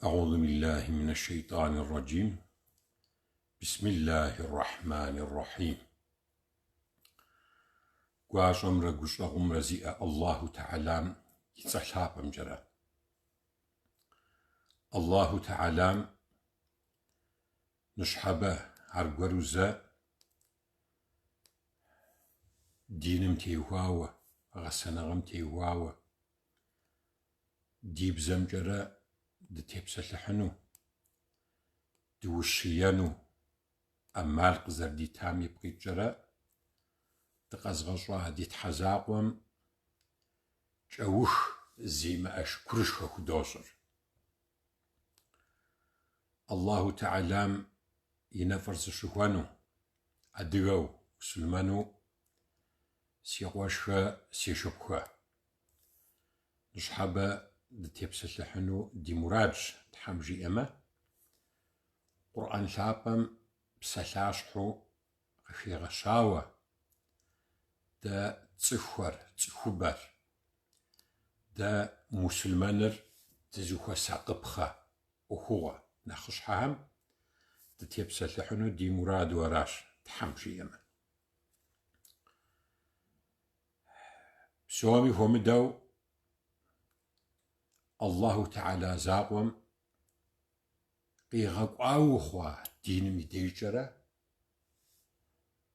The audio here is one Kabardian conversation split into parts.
أعوذ بالله من الشيطان الرجيم بسم الله الرحمن الرحيم Гуащӏэмрэ гущӏэгъумрэ зиӏэ Аллаху Тэхьэлам и цӏэ лъапӏэмкӏэрэ. Аллаху Тэхьэлам ныщхьэбэ аргуэру зэ диным теухуауэ, гъэсэныгъэм теухуауэ ди бзэмкӏэрэ дытепсэлъыхьыну, дыущиену ӏэмал къызэрыдитам ипкъ иткӏэрэ дыкъэзгъэщӏа ди Тхьэ закъуэм кӏэух зимыӏэ шыкурышхуэ худощӏыр. Аллаху Тэхьэлам и нэфӏыр зыщыхуэну, адыгэу, муслъымэну си къуэшхэ, си шыпхъухэ. Ныщхьэбэ дытепсэлъыхьыну ди мурадщ, Тхьэм жиӏэмэ, Къурӏэн лъапӏэм псалъащхьэу къыхигъэщауэ, дэ цӏыхухэр, цӏыхубэр, дэ муслъымэныр дызыхуэсакъыпхъэ ӏуэхугъуэ нэхъыщхьэхэм дытепсэлъыхьыну ди мураду аращ, Тхьэм жиӏэмэ. Псоми хуэмыдэу Аллаху Тэхьэла закъуэм къигъэкӏуауэ хъуа диным и дежкӏэрэ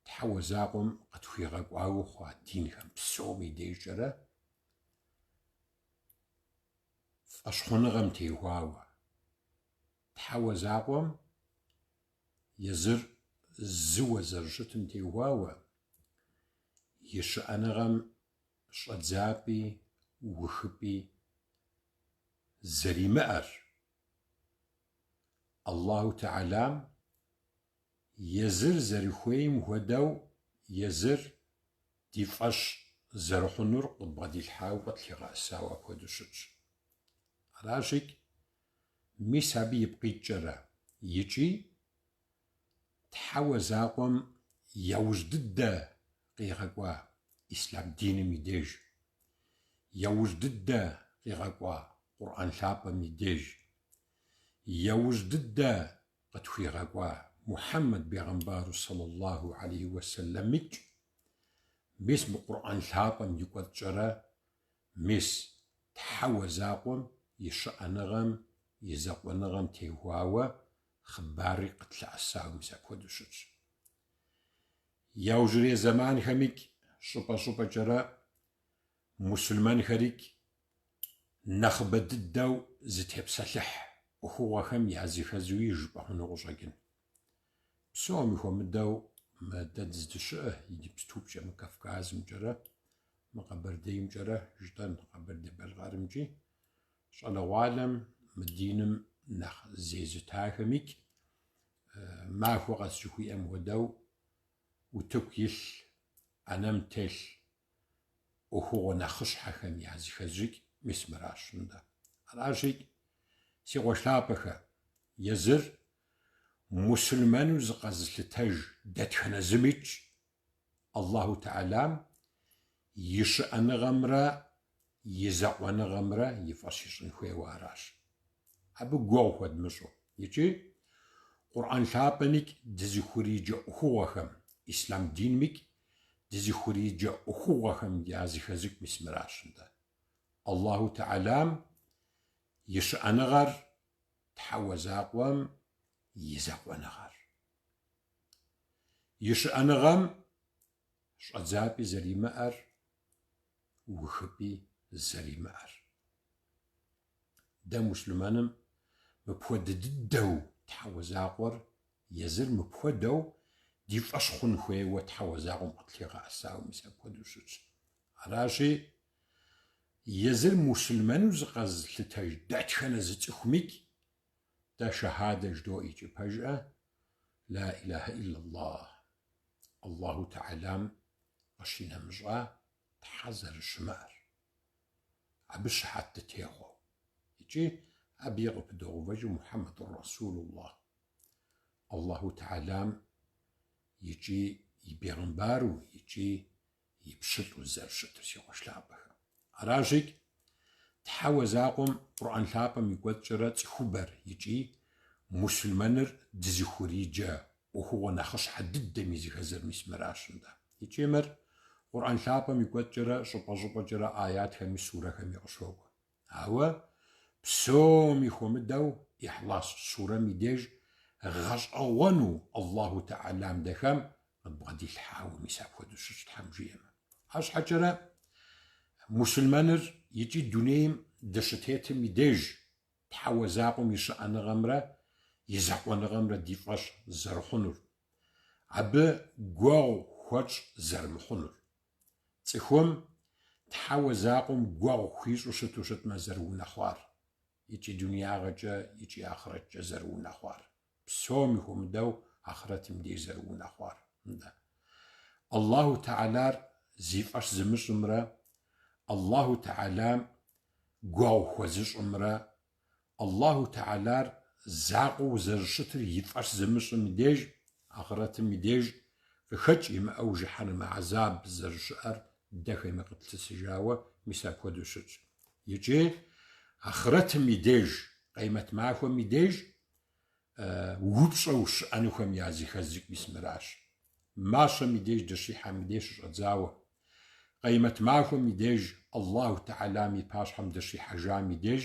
Тхьэуэ закъуэм къытхуигъэкӏуауэ хъуа динхэм псоми и дежкӏэрэ фӏэщхъуныгъэм теухуауэ Тхьэуэ закъуэм езыр зыуэ зэрыщытым теухуауэ и щыӏэныгъэм щӏэдзапӏи ухыпӏи зэримыӏэр. Аллаху Тэхьэлам езыр зэрыхуейм хуэдэу езыр ди фӏэщ зэрыхъунур къыдбгъэдилъхьауэ къытлъигъэӏэсауэ апхуэдэу щытщ. Аращикӏ, мис абы ипкъ иткӏэрэ икӏи Тхьэуэ закъуэм яужь дыдэ къигъэкӏуа ислъам диным и деж, яужь дыдэ къигъэкӏуа Къурӏэн лъапӏэм и деж, яужь дыдэ къытхуигъэкӏуа Мухьэммэд бегъымбару сэллаллаху алейхи уэсэлэмикӏ, мис мы Къурӏэн лъапӏэм и кӏуэцӏкӏэрэ, мис Тхьэуэ закъуэм и щыӏэныгъэм, и закъуэныгъэм теухуауэ хъыбарри къытлъэӏэсауэ мис апхуэдэу щытщ. Яужьрей зэманхэмикӏ щӏыпӏэ-щӏыпӏэкӏэрэ мусульмэнхэрикӏ нэхъыбэ дыдэу зытепсэлъыхь ӏуэхугъуэхэм языхэзуи жыпӏэ хъуну къыщӏэкӏын. Псоми хуэмыдэу мы дэ дыздыщыӏэ иджыпступкӏэ мы Кавказымкӏэрэ, мы Къэбэрдеймкӏэрэ жытӏэн Къэбэрдей-Балъкъэрымкӏи Щӏалэгъуалэм мы диным нэхъ зезытахэмикӏ махуэ къэс жыхуиӏэм хуэдэу утыку илъ, ӏэнэм телъ ӏуэхугъуэ нэхъыщхьэхэм языхэзрикӏ мис мыращ нтӏэ. Аращикӏ, си къуэш лъапӏэхэ, езыр мусульмэну зыкъэзылъытэж дэтхэнэ зымикӏ Аллаху Тэхьэлам и щыӏэныгъэмрэ и закъуэныгъэмрэ и фӏэщ ищӏын хуейуэ аращ. Абы гуэгъу хуэдмыщӏу. Икӏи Къурӏэн лъапӏэмикӏ дызыхуриджэ ӏуэхугъуэхэм, ислъам динмикӏ дызыхуриджэ ӏуэхугъуэхэм языхэзыкӏ мис мыращ нтӏэ. Аллаху Тэхьэлам и щыӏэныгъэр Тхьэуэ закъуэм и закъуэныгъэр. И щыӏэныгъэм щӏэдзапӏи зэримыӏэр, ухыпӏи зэримыӏэр. Дэ муслъымэным мыпхуэдэ дыдэу Тхьэуэ закъуэр езыр мыпхуэдэу ди фӏэщ хъун хуейуэ Тхьэуэ закъуэм къытлъигъэӏэсауэ мис апхуэдэу щытщ. Аращи, езыр муслъымэну зыкъэзылъытэж дэтхэнэ зы цӏыхумикӏ Дэ шэхьадэ жыдоӏэ икӏи пэжӏэ, Ла илахэ иллаллах, Аллаху Тэхьэлам къыщинэмыщӏа Тхьэ зэрыщымыӏэр. Абы щыхьэт дытехъуэу. Икӏи абыи къыпыдогъэувэжу Мухьэммэдур Расулуллах, Аллаху Тэхьэлам икӏи и бегъымбару, икӏи и пщылӏу зэрыщытыр си къуэш лъапӏэхэ. Аращикӏ, Тхьэуэ закъуэм Къурӏэн лъапӏэм и кӏуэцӏкӏэрэ цӏыхубэр икӏи муслъымэныр дызыхуриджэ ӏуэхугъуэ нэхъыщхьэ дыдэм и зыхэзыр мис мыращ, нтӏэ. Икӏи мыр Къурӏэн лъапӏэм и кӏуэцӏкӏэрэ щӏыпӏэ-щӏыпӏэкӏэрэ аятхэми сурэхэми къыщокӏуэ. Ауэ псоми хуэмыдэу Ихьлас сурэм и деж гъэщӏэгъуэну Аллаху Тэӏалам дэхэм къыдбгъэдилъхьауэ мис апхуэдэу щытщ Тхьэм жиӏэмэ. Арщхьэкӏэрэ муслъымэныр икӏи дунейм дыщытетым и деж Тхьэуэ закъуэм и щыӏэныгъэмрэ и закъуэныгъэмрэ ди фӏэщ зэрыхъунур, абы гуэгъу хуэтщӏ зэрымыхъунур. Цӏыхум Тхьэуэ закъуэм гуэгъу хуищӏу щыту щытмэ зэрыунэхъуар, икӏи дунеягъэкӏэ, икӏи ахърэткӏэ зэрыунэхъуар. Псоми хуэмыдэу ахърэтым деж зэрыунэхъуар. Нтӏэ. Аллаху Тэӏалар зи фӏэщ зымыщӏымрэ Аллаху Тэӏалам гуэгъу хуэзыщӏымрэ Аллаху Тэӏалар закъуэу зэрыщытыр и фӏэщ зымыщӏым и деж, ахърэтым и деж къыхэкӏ имыӏэу жыхьэнэмэ гӏэзаб зэрыщыӏэр дэхэми къытлъысыжауэ мис апхуэдэу щытщ. Икӏи ахърэтым и деж, къеймэт махуэм и деж упщӏэу щыӏэнухэм я зыхэзыр мис мыращ. Мащэм и деж дыщихьэм и деж щыщӏэдзауэ, къеймэт махуэм и деж Аллаху Тэӏалам и пащхьэм дыщихьэжам и деж,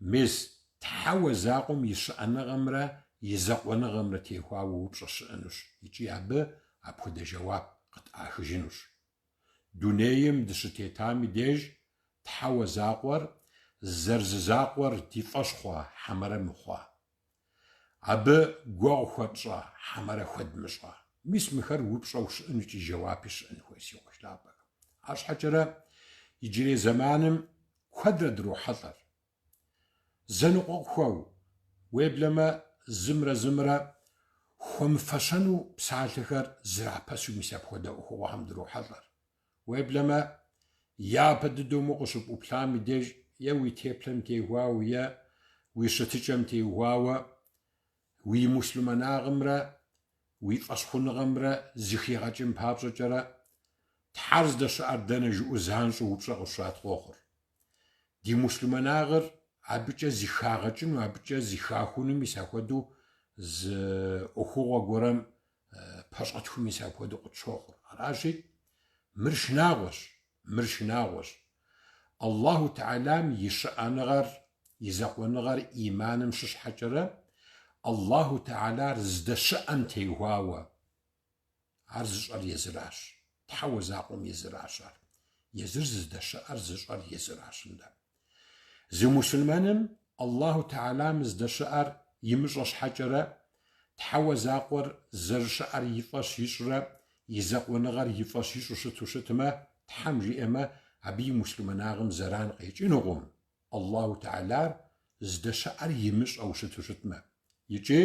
мис Тхьэуэ закъуэм и щыӏэныгъэмрэ и закъуэныгъэмрэ техуауэ упщӏэ щыӏэнущ икӏи абы апхуэдэ жэуап къытӏахыжынущ. Дунейм дыщытетам и деж Тхьэуэ закъуэр зэрызызакъуэр ди фӏэщ хъуа хьэмэрэ мыхъуа? Абы гуэгъу хуэтщӏа хьэмэрэ хуэдмыщӏа? Мис мыхэр упщӏэу щыӏэн икӏи жэуапи щыӏэн хуей си къуэш лъапӏэхэм. Арщхьэкӏэрэ иджырей зэманым куэдрэ дрохьэлӏэр. Зэныкъуэкъухэу, уеблэмэ зымрэ зымрэ хуэмыфэщэну псалъэхэр зрапэсу мис апхуэдэ ӏуэхугъуэхэм дрохьэлӏэр. Уеблэмэ, япэ дыдэу мо къыщыпӏуплъам и деж е уи теплъэм теухуауэ, е уи щытыкӏэм теухуауэ уи муслъымэнагъымрэ уи фӏэщхъуныгъэмрэ зыхигъэкӏын папщӏэкӏэрэ Тхьэр здэщыӏэр дэнэ жыӏэу занщӏэу упщӏэ къыщрат къохъур. Ди муслъымэнагъыр абыкӏэ зыхагъэкӏыну, абыкӏэ зыхахуну мис апхуэдэу зы ӏуэхугъуэ гуэрэм пэщӏэтху мис апхуэдэу къытщохъур. Аращи, мыр шынагъуэщ, мыр шынагъуэщ. Аллаху Тэӏалам и щыӏэныгъэр, и закъуэныгъэр иманым щыщ щхьэкӏэрэ, Аллаху Тэӏалар здэщыӏэм теухуауэ, Ар зыщӏэр езыращ. Тхьэуэ закъуэм езыращ ар. Езыр зыдэщыӏэр зыщӏэр езыращ. Нтӏэ. Зы муслъымэным Аллаху Тэӏалам здэщыӏэр имыщӏэ щхьэкӏэрэ, Тхьэуэ закъуэр зэрыщыӏэр и фӏэщ ищӏрэ и закъуэныгъэр и фӏэщ ищӏу щыту щытмэ, Тхьэм жиӏэмэ, абы и муслъымэнагъым зэран къекӏынукъым. Аллаху Тэӏалар здэщыӏэр имыщӏэу щыту щытмэ. Икӏи,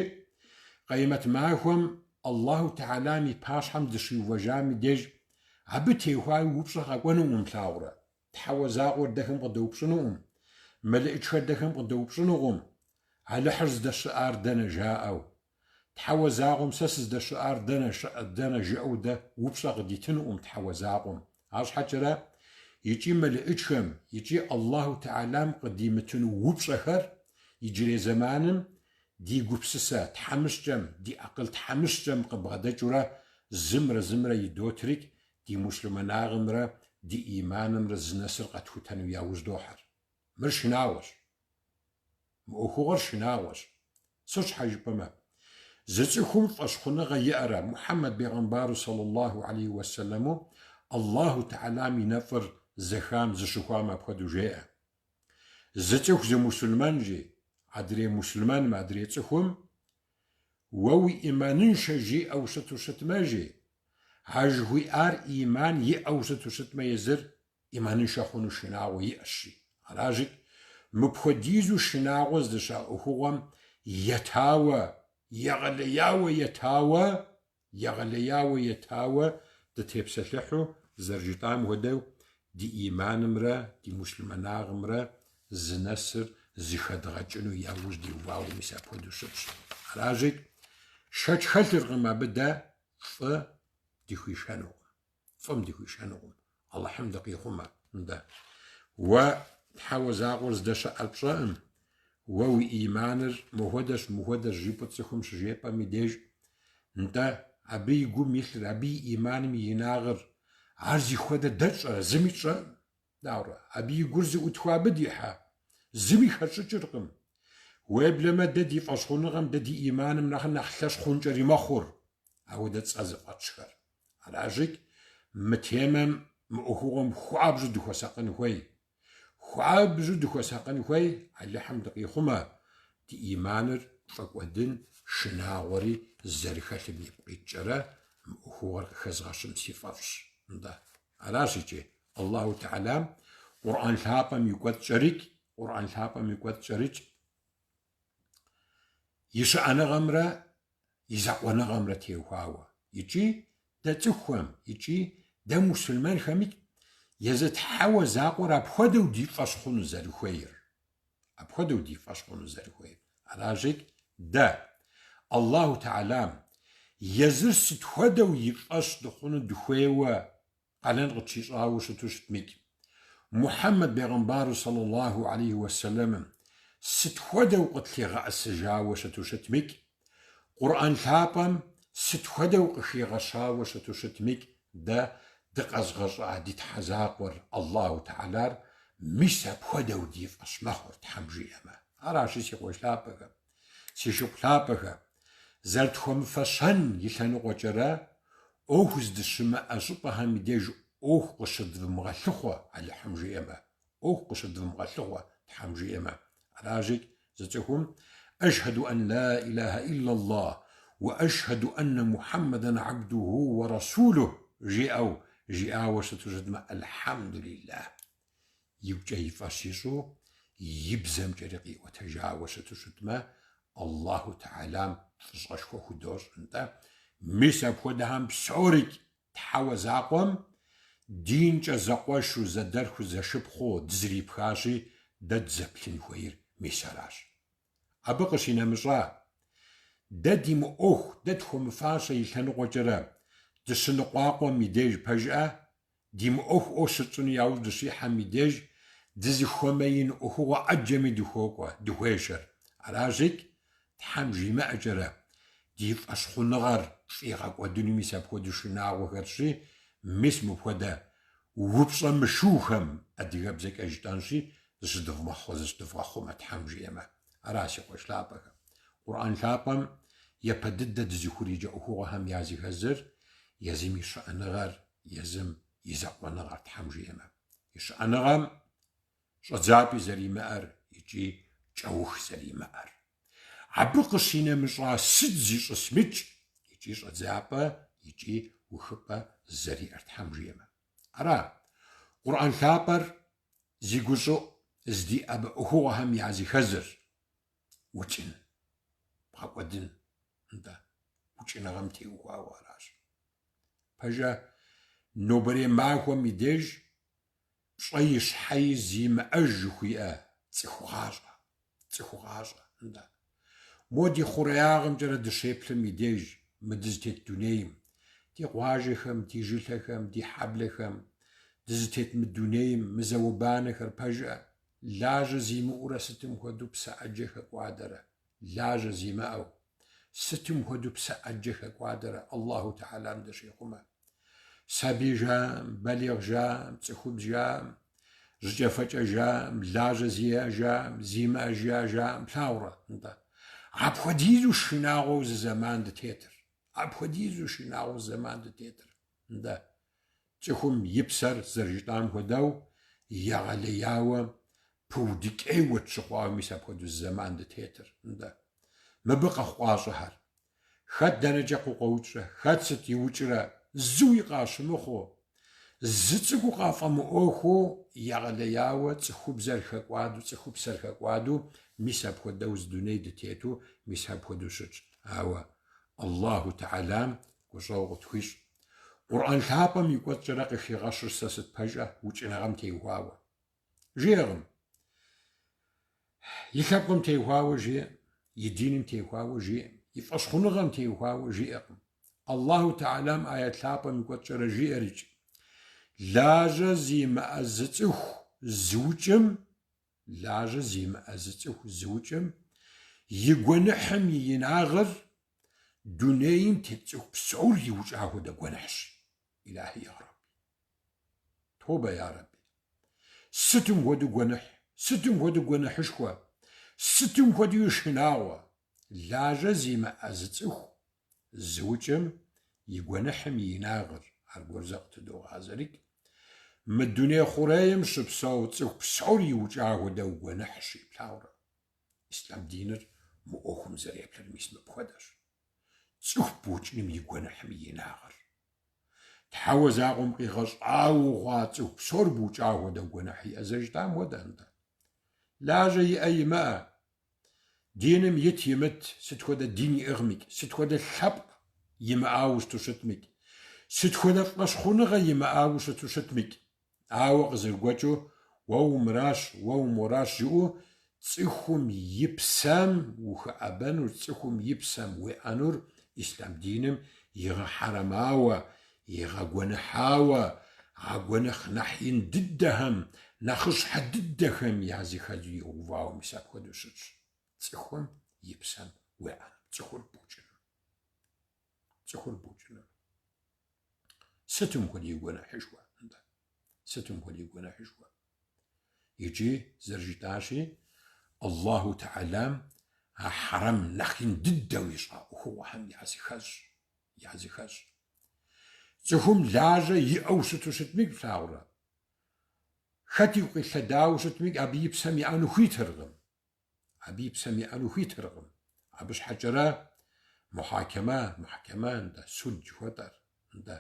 Къеймэт махуэм Аллаху Тэӏалам и пащхьэм дыщиувэжам и деж абы теухуауи упщӏэ къэкӏуэнукъым, плъагъурэ? Тхьэуэ закъуэр дэхэм къыдэупщӏынукъым, мэлыӏычхэр дэхэм къыдэупщӏынукъым, Алыхьыр здэщыӏар дэнэ жаӏэу. Тхьэуэ закъуэм сэ сыздэщыӏар дэнэ щыӏэ, дэнэ жыӏэу дэ упщӏэ къыдитынукъым Тхьэуэ закъуэм. Арщхьэкӏэрэ икӏи мэлыӏычхэм, икӏи Аллаху Тэӏалам къыдимытыну упщӏэхэр иджырей зэманым ди гупсысэ тхьэмыщкӏэм, ди акъыл тхьэмыщкӏэм къыбгъэдэкӏыурэ зымрэ зымрэ идотрикӏ ди муслъымэнагъымрэ ди иманымрэ зынэсыр къэтхутэну яужь дохьэр. Мыр шынагъуэщ. Мы ӏуэхугъуэр шынагъуэщ. Сыт щхьэ жыпӏэмэ, зы цӏыхум фӏэщхъуныгъэ иӏэрэ Мухьэммэд бегъымбару саллаллаху алейхи уэсэлэму Аллаху Тэӏалам и нэфӏыр зэхам зыщыхуам апхуэдэу жеӏэ. Зы цӏыху зы мусульмэн жи, адрей мусульмэным, адрей цӏыхум уэ уиӏиманыншэ жиӏэу щыту щытмэ, жи, а жыхуиӏар ӏиман иӏэу щыту щытмэ, езыр ӏиманыншэ хъуну шынагъуэ иӏэщ, жи. Аращи, мыпхуэдизу шынагъуэ здэщыӏэ ӏуэхугъуэм етауэ, егъэлеяуэ етауэ, егъэлеяуэ етауэ дытепсэлъыхьу зэрыжытӏам хуэдэу, ди ӏиманымрэ ди муслъымэнагъымрэ зынэсыр зыхэдгъэкӏыну яужь диувауэ мис апхуэдэу щытщ. Аращи, шэч хэлъыркъым абы дэ фӏы дыхуишэнукъым. Фӏым дыхуишэнукъым. Алыхьым дыкъихъумэ. Нтӏэ. Уэ Тхьэуэ закъуэр здэщыӏэр пщӏэӏым, уэ уи ӏиманыр мохуэдэщ, мыхуэдэщ жыпӏэу цӏыхум щыжепӏэм и деж, нтӏэ, абы и гум илъыр, абы и ӏиманым и инагъыр, ар зихуэдэр дэ тщӏэрэ, зыми тщӏэӏым. Дауэрэ? Абы и гур зыӏутхуа абы дихьэ, зыми хэтщӏыкӏыркъым. Уеблэмэ дэ ди фӏэщхъуныгъэм, дэ ди ӏиманым нэхъ нэхъ лъэщ хъункӏэри мэхъур, ауэдэ цӏэ зыфӏэтщхэр. Аращикӏ, мы темэм, мы ӏуэхугъуэм хуабжьу дыхуэсакъын хуей. Хуабжьу дыхуэсакъын хуей, Алыхьым дыкъихъумэ, ди ӏиманыр тфӏэкӏуэдын шынагъуэри зэрыхэлъым ипкъ иткӏэрэ мы ӏуэхугъуэр къыхэзгъэщым си фӏэфӏщ. Нтӏэ, аращ икӏи Аллаху Тэхьэлам Къурӏэн лъапӏэм и кӏуэцӏкӏэрикӏ, Къурӏэн лъапӏэм и кӏуэцӏкӏэрикӏ и щыӏэныгъэмрэ и закъуэныгъэмрэ теухуауэ. Икӏи дэ цӏыхухэм, икӏи дэ мусульмэнхэмикӏ езы Тхьэуэ закъуэр апхуэдэу ди фӏэщ хъуну зэрыхуейр. Апхуэдэу ди фӏэщ хъуну зэрыхуейр. Аращикӏ дэ, Аллаху Тэхьэлам, езыр сыт хуэдэу и фӏэщ дыхъуну дыхуейуэ къалэн къытщищӏауэ щыту щытмикӏ. Мухьэммэд бегъымбару сэллаллаху алейхи уэсэлэмым сыт хуэдэу къытлъигъэӏэсыжауэ щыту щытмикӏ, Къурӏэн лъапӏэм сыт хуэдэу къыхигъэщауэ щыту щытмикӏ, дэ дыкъэзгъэщӏа ди Тхьэ закъуэр, Аллаху Тэхьэлар, мис апхуэдэу ди фӏэщ мэхъур, Тхьэм жиӏэмэ. Аращи, си къуэш лъапӏэхэ, си шыпхъу лъапӏэхэ, зэрытхуэмыфэщэн и лъэныкъуэкӏэрэ ӏуэху здыщымыӏэ щӏыпӏэхэм и деж ӏуэху къыщыдвмыгъэлъыхъуэ, Алыхьым жиӏэмэ, ӏуэху къыщыдвмыгъэлъыхъуэ, Тхьэм жиӏэмэ. Аращикӏ зы цӏыхум Ашхьэду ан ла илаха иллаллах уэ ашхьэду анна Мухьэммэдэн абдуху уэ расулух жиӏэу жиӏауэ щыту щытмэ, Алхьэмдулиллах. Игукӏэ и фӏэщ ищӏу, и бзэмкӏэри къиӏуэтэжауэ щыту щытмэ, Аллаху Тэхьэлам фӏыщӏэшхуэ худощӏ. Нтӏэ, мис апхуэдэхэм псорикӏ Тхьэуэ закъуэм динкӏэ зэкъуэшу, зэдэлъху, зэшыпхъуу дызэрипхащи, дэ дызэплъын хуейр мис аращ. Абы къыщинэмыщӏа, дэ димыӏуэху, дэ тхуэмыфащэ и лъэныкъуэкӏэрэ дыщыныкъуакъуэм и деж пэжӏэ, Димыӏуэху ӏуэху щытщӏыну яужь дыщихьэм и деж дызыхуэмеин ӏуэхугъуэ ӏэджэми дыхуокӏуэ, дыхуешэр. Аращикӏ, Тхьэм жимыӏэкӏэрэ, ди фӏэщхъуныгъэр тфӏигъэкӏуэдыну мис апхуэдэу шынагъуэ хэтщи, мис мыпхуэдэ упщӏэ мышыухэм адыгэбзэкӏэ жытӏэнщи, зыщыдывгъэхъумэ, Тхьэм жиӏэмэ. Ара си къуэш лъапӏэхэ. Къурӏэн лъапӏэм япэ дыдэ дызыхуриджэ ӏуэхугъуэхэм языхэзыр езым и щыӏэныгъэр езым и закъуэныгъэр Тхьэм жиӏэмэ. И щыӏэныгъэм щӏэдзапӏи зэримыӏэр икӏи кӏэух зэримыӏэр. Абы къыщинэмыщӏа сыт зищӏысмикӏ икӏи щӏэдзапӏэ икӏи ухыпӏэ зэриӏэр Тхьэм жиӏэмэ. Ара, Къурӏэн лъапӏэр зи гущӏыӏу здиӏэбэ ӏуэхугъуэхэм языхэзыр укӏын, бгъэкӏуэдын, нтӏэ, укӏыныгъэм теухуауэ аращ. Пэжэ, нобэрей махуэм и деж пщӏэи щхьэи зимыӏэж жыхуиӏэ цӏыху гъащӏэ, цӏыху гъащӏэ, нтӏэ. Мо ди хъуреягъымкӏэрэ дыщеплъым и деж мы дызытет дунейм, ди къуажэхэм, ди жылэхэм, ди хьэблэхэм, дызытет мы дунейм, мы зауэ-банэхэр пэжӏэ, лажьэ зимыӏэурэ сытым хуэдэу псэ ӏэджэ хэкӏуадэрэ, лажьэ зимыӏэу. Сытым хуэдэу псэ ӏэджэ хэкӏуадэрэ Аллаху Тэхьэлам дыщихъумэ. Сабий жаӏэм, балигъ жаӏэм, цӏыхубз жаӏэм, жьыкӏэфэкӏэ жаӏэм, лажьэ зиӏэ жаӏэм, зимыӏэ жаӏэм, плъагъурэ, нтӏэ. Апхуэдизу шынагъуэу зы зэман дытетыр. Апхуэдизу шынагъуэу зы зэман дытетыр. Нтӏэ. Цӏыхум и псэр зэрыжытӏам хуэдэу егъэлеяуэ пыудыкӏейуэ тщыхъуауэ мис апхуэдэу зы зэман дытетыр. Нтӏэ. Мыбы къэхъукъащӏэхэр. Хэт дэнэкӏэ къыкъуэукӏрэ, хэт сыт иукӏрэ, зыуи къащымыхъуу, зы цӏыкӏуу къафӏэмыӏуэхуу егъэлеяуэ цӏыхубзэр хэкӏуадэу, цӏыхупсэр хэкӏуадэу, мис апхуэдэу зы дуней дытету, мис апхуэдэу щытщ. Ауэ Аллаху Тэхьэлам гущӏэгъу къытхуищӏ. Къурӏэн лъапӏэм и кӏуэцӏкӏэрэ къыхигъэщыр сэ сыт пэжӏэ укӏыныгъэм теухуауэ. Жиӏэкъым. И лъэпкъым теухуауэ жиӏэ, и диным теухуауэ жиӏэ, и фӏэщхъуныгъэм теухуауэ жиӏэкъым. Аллаху Тэхьэлам аят лъапӏэм и кӏуэцӏкӏэрэ жиӏэрикӏ. Лажьэ зимыӏэ зы цӏыху зыукӏым. Лажьэ зимыӏэ зы цӏыху зыукӏым и гуэныхьым и инагъыр дунейм тет цӏыху псор иукӏа хуэдэ гуэныхьщ. Илахи я Рэбби. Тобэ я Рэбби. Сытым хуэдэу гуэныхь, сытым хуэдэу гуэныхьышхуэ, сытым хуэдэуи шынагъуэ. Лажьэ зимыӏэ зы цӏыху зыукӏым и гуэныхьым и инагъыр, аргуэр зэ къытыдогъазэрикӏ, мы дуней хъурейм щыпсэу цӏыху псор иукӏа хуэдэу гуэныхьщи, плъагъурэ? Ислъам диныр мы ӏуэхум зэреплъыр мис мыпхуэдэщ. Цӏыху букӏыным и гуэныхьым и инагъыр. Тхьэуэ закъуэм къигъэщӏауэ хъуа цӏыху псор букӏа хуэдэу гуэныхь иӏэ зэрыжытӏам хуэдэ, нтӏэ. Лажьэ иӏэ имыӏэ, Диным ит имыт, сыт хуэдэ дин иӏыгъмикӏ, сыт хуэдэ лъэпкъ имыӏауэ щыту щытмикӏ, сыт хуэдэ фӏэщхъуныгъэ имыӏауэ щыту щытмикӏ, ауэ къызэрыгуэкӏыу уэ умыращ, уэ уморащ жыӏэу цӏыхум и псэм ухэӏэбэнур, цӏыхум и псэм уеӏэнур ислъам диным игъэхьэрэмауэ, игъэгуэныхьауэ, а гуэныхь нэхъ ин дыдэхэм, нэхъыщхьэ дыдэхэм языхэзу игъэувауэ мис апхуэдэу щытщ. Цӏыхум и псэм уеӏэным, цӏыхур букӏыным. Цӏыхур букӏыным. Сытым хуэдэ и гуэныхьышхуэ, нтӏэ? Сытым хуэдэ и гуэныхьышхуэ? Икӏи, зэрыжытӏащи, Аллаху Тэхьэлам а хьэрэм нэхъ ин дыдэу ищӏа ӏуэхугъуэхэм языхэзщ. Языхэзщ. Цӏыхум лажьэ иӏэу щыту щытмикӏ, плъагъурэ? Хэт игу къилъэдауэ щытмикӏ, абы и псэм еӏэну хуитыркъым. Абы и псэм еӏэну хуитыркъым. Абы щхьэкӏэрэ мухьакэмэ, мухькэмэ, нтӏэ, суд жыхуэтӏэр, нтӏэ,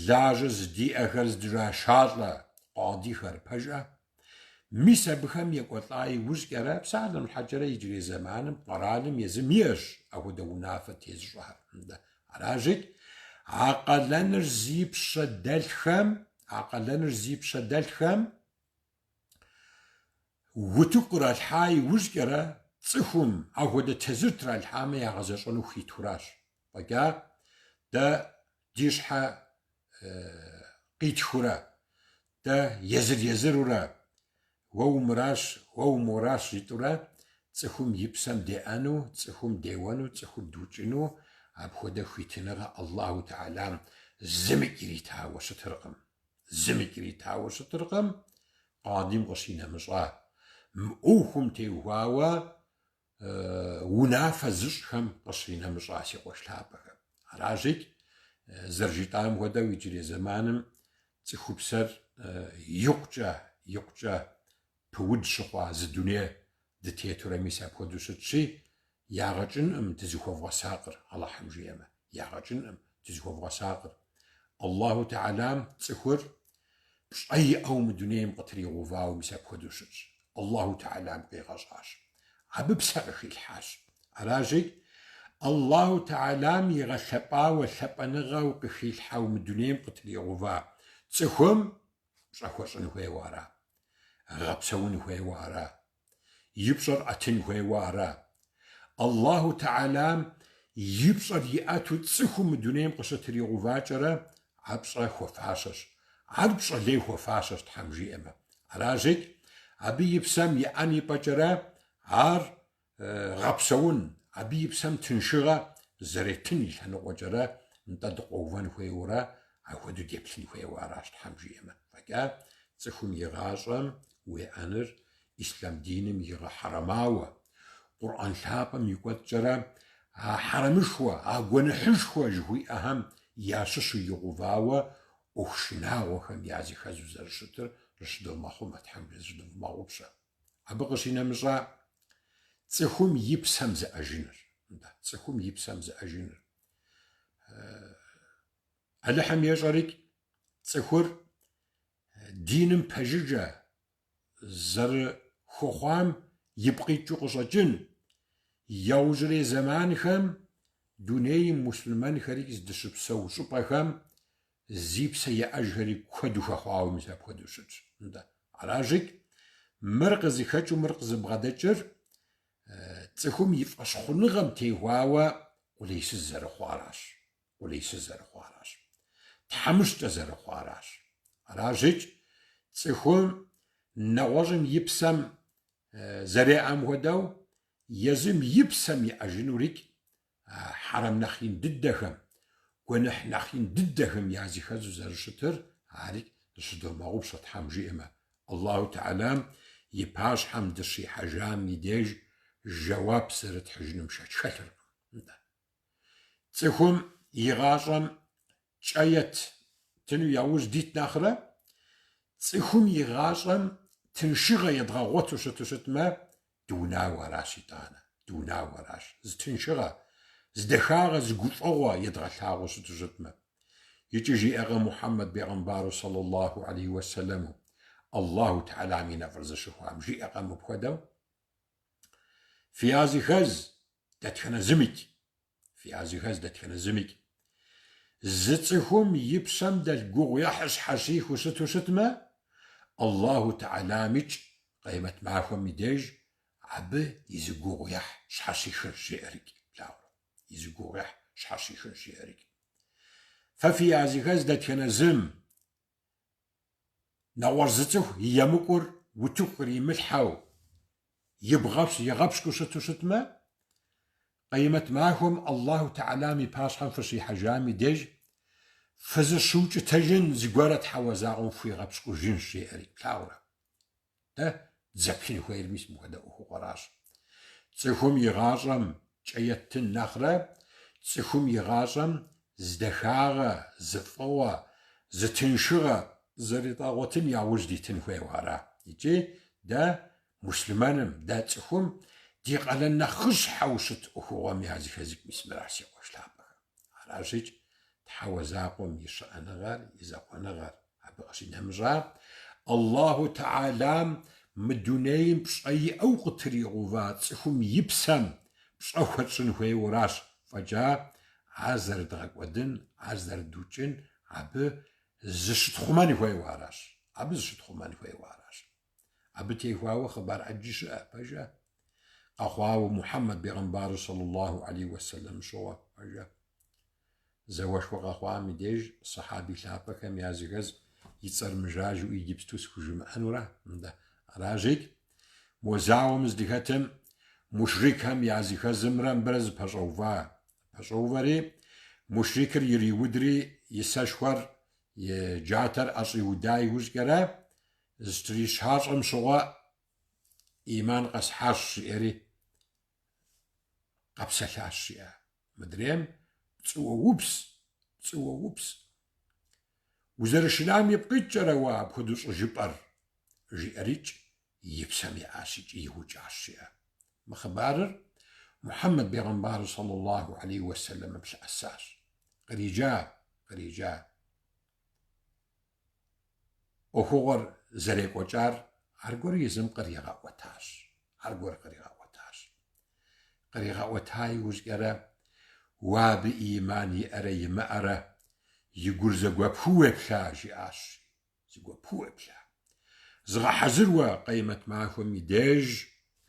лажьэ зыдиӏэхэр здырашалӏэ къадихэр, пэжӏэ? Мис абыхэм екӏуэлӏа иужькӏэрэ, псалъэм щхьэкӏэрэ иджырей зэманым къэралым езым иӏэщ апхуэдэ унафэ тезыщӏыхьыр. Нтӏэ, аращикӏ, а къалэныр зи пщэ дэлъхэм, а къалэныр зи пщэ дэлъхэм утыку къралъхьа иужькӏэрэ цӏыхум апхуэдэ тезыр тралъхьамэ ягъэзэщӏэну хуитуращ. Фӏэкӏа дэ ди щхьэ къитхыурэ, дэ езыр-езырурэ, уэ умыращ, уэ уморащ жытӏурэ цӏыхум и псэм деӏэну, цӏыхум деуэну, цӏыхур дукӏыну апхуэдэ хуитыныгъэ Аллаху Тэхьэлам зымикӏ иритауэ щытыркъым. Зымикӏ иритауэ щытыркъым, къадим къыщинэмыщӏа. Мы ӏуэхум теухуауэ унафэ зыщӏхэм къыщинэмыщӏа си къуэш лъапӏэхэм. Аращикӏ, зэрыжытӏам хуэдэу иджырей зэманым цӏыхупсэр икъукӏэ, икъукӏэ пыуд щыхъуа зы дуней дытетурэ мис апхуэдэу щытщи, ягъэ кӏынкъым дызыхуэвгъэсакъыр, Алыхьым жиӏэмэ, ягъэ кӏынкъым дызыхуэвгъэсакъыр. Аллаху Тэхьэлам цӏыхур пщӏэ иӏэу мы дунейм къытригъэувауэ мис апхуэдэу щытщ. Аллаху Тэхьэлам къигъэщӏащ. Абы псэ къыхилъхьащ. Аращи, Аллаху Тэхьэлам игъэлъэпӏауэ, лъапӏэныгъэу къыхилъхьэу мы дунейм къытригъэува цӏыхум пщӏэ хуэщӏын хуейуэ ара? Гъэпсэун хуейуэ ара? И пщӏэр ӏэтын хуейуэ ара? Аллаху Тэхьэлам и пщӏэр иӏэту цӏыхум мы дунейм къыщытригъэувакӏэрэ, а пщӏэ хуэфащэщ. Ар пщӏэ лей хуэфащэщ, Тхьэм жиӏэмэ. Аращикӏ, абы и псэм еӏэн ипӏэкӏэрэ ар гъэпсэун, абы и псэм тыншыгъэ зэретын и лъэныкъуэкӏэрэ нтӏэ дыкъуэувэн хуейуэрэ апхуэдэу деплъын хуейуэ аращ, Тхьэм жиӏэмэ. Фӏэкӏа цӏыхум и гъащӏэм уеӏэныр ислъам диным игъэхьэрэмауэ, Къурӏэн лъапӏэм и кӏуэцӏкӏэрэ а хьэрэмышхуэ, а гуэныхьышхуэ жыхуиӏэхэм ящыщу игъэувауэ ӏуэху шынагъуэхэм языхэзу зэрыщытыр зыщыдывмыгъэхъумэ, Тхьэм зыщыдывмыгъэгъупщэ. Абы къыщинэмыщӏа цӏыхум и псэм зэӏэжыныр. Нтӏэ, цӏыхум и псэм зэӏэжыныр. Алыхьым ещӏэрикӏ цӏыхур диным пэжыжьэ зэрыхуэхъуам ипкъ икӏыу къыщӏэкӏын. Иужьрей зэманхэм дунейм муслъымэнхэри здыщыпсэу щӏыпӏэхэм зи псэ еӏэжхэри куэду хэхъуауэ мис апхуэдэу щытщ. Нтӏэ, аращикӏ, мыр къызыхэкӏыу мыр къызыбгъэдэкӏыр цӏыхум и фӏэщхъуныгъэм теухуауэ къулейсыз зэрыхъуаращ. Къулейсыз зэрыхъуаращ. Тхьэмыщкӏэ зэрыхъуаращ. Аращикӏ, цӏыхум нэгъуэщӏым и псэм. зэреӏэм хуэдэу, езым и псэм еӏэжынурикӏ хьэрэм нэхъ ин дыдэхэм, гуэныхь нэхъ ин дыдэхэм языхэзу зэрыщытыр, арикӏ зыщыдомыгъэгъупщэ Тхьэм жиӏэмэ. Аллаху Тэхьэлам и пащхьэм дыщихьэжам и деж жэуап зэрытхьыжынум шэч хэлъыркъым. Нтӏэ. Цӏыхум и гъащӏэм кӏэ еттыну яужь дит нэхърэ, цӏыхум и гъащӏэм тыншыгъэ едгъэгъуэту щыту щытмэ, дыунауэ аращ итӏанэ, дыунауэ аращ. Зы тыншыгъэ, зы дахагъэ, зы гуфӏэгъуэ едгъэлъагъуу щыту щытмэ. Икӏи жиӏэкъэ Мухьэммэд бегъымбару саллаллаху алейхи уэсэлэму, Аллаху Тэхьэлам и нэфӏыр зыщыхуам, жиӏэкъэ мыпхуэдэу? Фи языхэз дэтхэнэ зымикӏ, фи языхэз дэтхэнэ зымикӏ. Зы цӏыхум и пщэм дэлъ гугъуехьыр щхьэщихыу щыту щытмэ, Аллаху Тэхьэламикӏ Къемэт махуэм и деж абы и зы гугъуехь щхьэщихынщ, жеӏэрикӏ, плъагъурэ, и зы гугъуехь щхьэщихынщ, жеӏэрикӏ. Фэ фи языхэз дэтхэнэ зым Нэгъуэщӏ зы цӏыху и емыкӏур утыку къримылъхьэу, игъэпщкӏуу щыту щытмэ, Къемэт махуэм Аллаху Тэхьэлам и пащхьэм фыщихьэжам и деж фызыщыукӏытэжын зыгуэрэ Тхьэуэ закъуэм фхуигъэпщкӏужынщ, жеӏэри, плъагъурэ. Дэ дызэплъын хуейр мис мыхуэдэ ӏуэхугъуэращ. Цӏыхум и гъащӏэм кӏэ еттын нэхърэ, цӏыхум и гъащӏэм зы дахагъэ, зы фӏыгъуэ, зы тыншыгъэ зэредгъэгъуэтын яужь дитын хуейуэ ара. Икӏи дэ муслъымэным, дэ цӏыхум ди къалэн нэхъыщхьэу щыт ӏуэхугъуэм языхэзыкӏ мис мыращ, си къуэш лъапӏэхэ. Аращикӏ Тхьэуэ закъуэм и щыӏэныгъэр, и закъуэныгъэр абы къыщинэмыщӏа, Аллаху Тэхьэлам мы дунейм пщӏэ иӏэу къытригъэува цӏыхум и псэм пщӏэ хуэтщӏын хуейуэращ фӏэкӏа, ар зэрыдгъэкӏуэдын, ар зэрыдукӏын, абы зыщытхъумэн хуейуэ аращ. Абы зыщытхъумэн хуейуэ аращ. Абы техуауэ хъыбар ӏэджи щыӏэ, пэжэ? Къэхъуауэ Мухьэммэд бегъымбару саллаллаху алейхи уэсэлэм щыгъуэ, пэжэ? Зауэшхуэ къэхъуам и деж сэхьаби лъапӏэхэм языхэз и цӏэр мыжажэу иджыпсту схужымыӏэнура? Нтӏэ, аращикӏ, мо зауэм здыхэтым мушрикхэм языхэзымрэ мыбырэ зыпэщӏэува. Пэщӏэувэри, мушрикыр ириудри и сэшхуэр, и джатэр ӏэщӏиуда иужькӏэрэ, Зыщтришащӏэм щыгъуэ ӏиман къэсхьащ, жиӏэри къэпсэлъащ, жиӏэ. Мыдрейм пцӏы уоупс, пцӏы уоупс. Узэрышынам ипкъ иткӏэрэ уэ апхуэдэу щӏыжыпӏэр, жиӏэрикӏ и псэм еӏащ икӏи иукӏащ, жиӏэ. Мы хъыбарыр Мухьэммэд бегъымбару саллаллаху алейхи уэсэлэмым лъэӏэсащ. Къриджа, къриджа. ӏуэхугъуэр зэрекӏуэкӏар аргуэру езым къригъэӏуэтащ. Аргуэр къригъэӏуэтащ. Къригъэӏуэта иужькӏэрэ, уэ абы ӏиман иӏэрэ имыӏэрэ и гур зэгуэпхыу уеплъа, жиӏащ. Зэгуэпхыу уеплъа. Зыгъэхьэзыр уэ къемэт махуэм и деж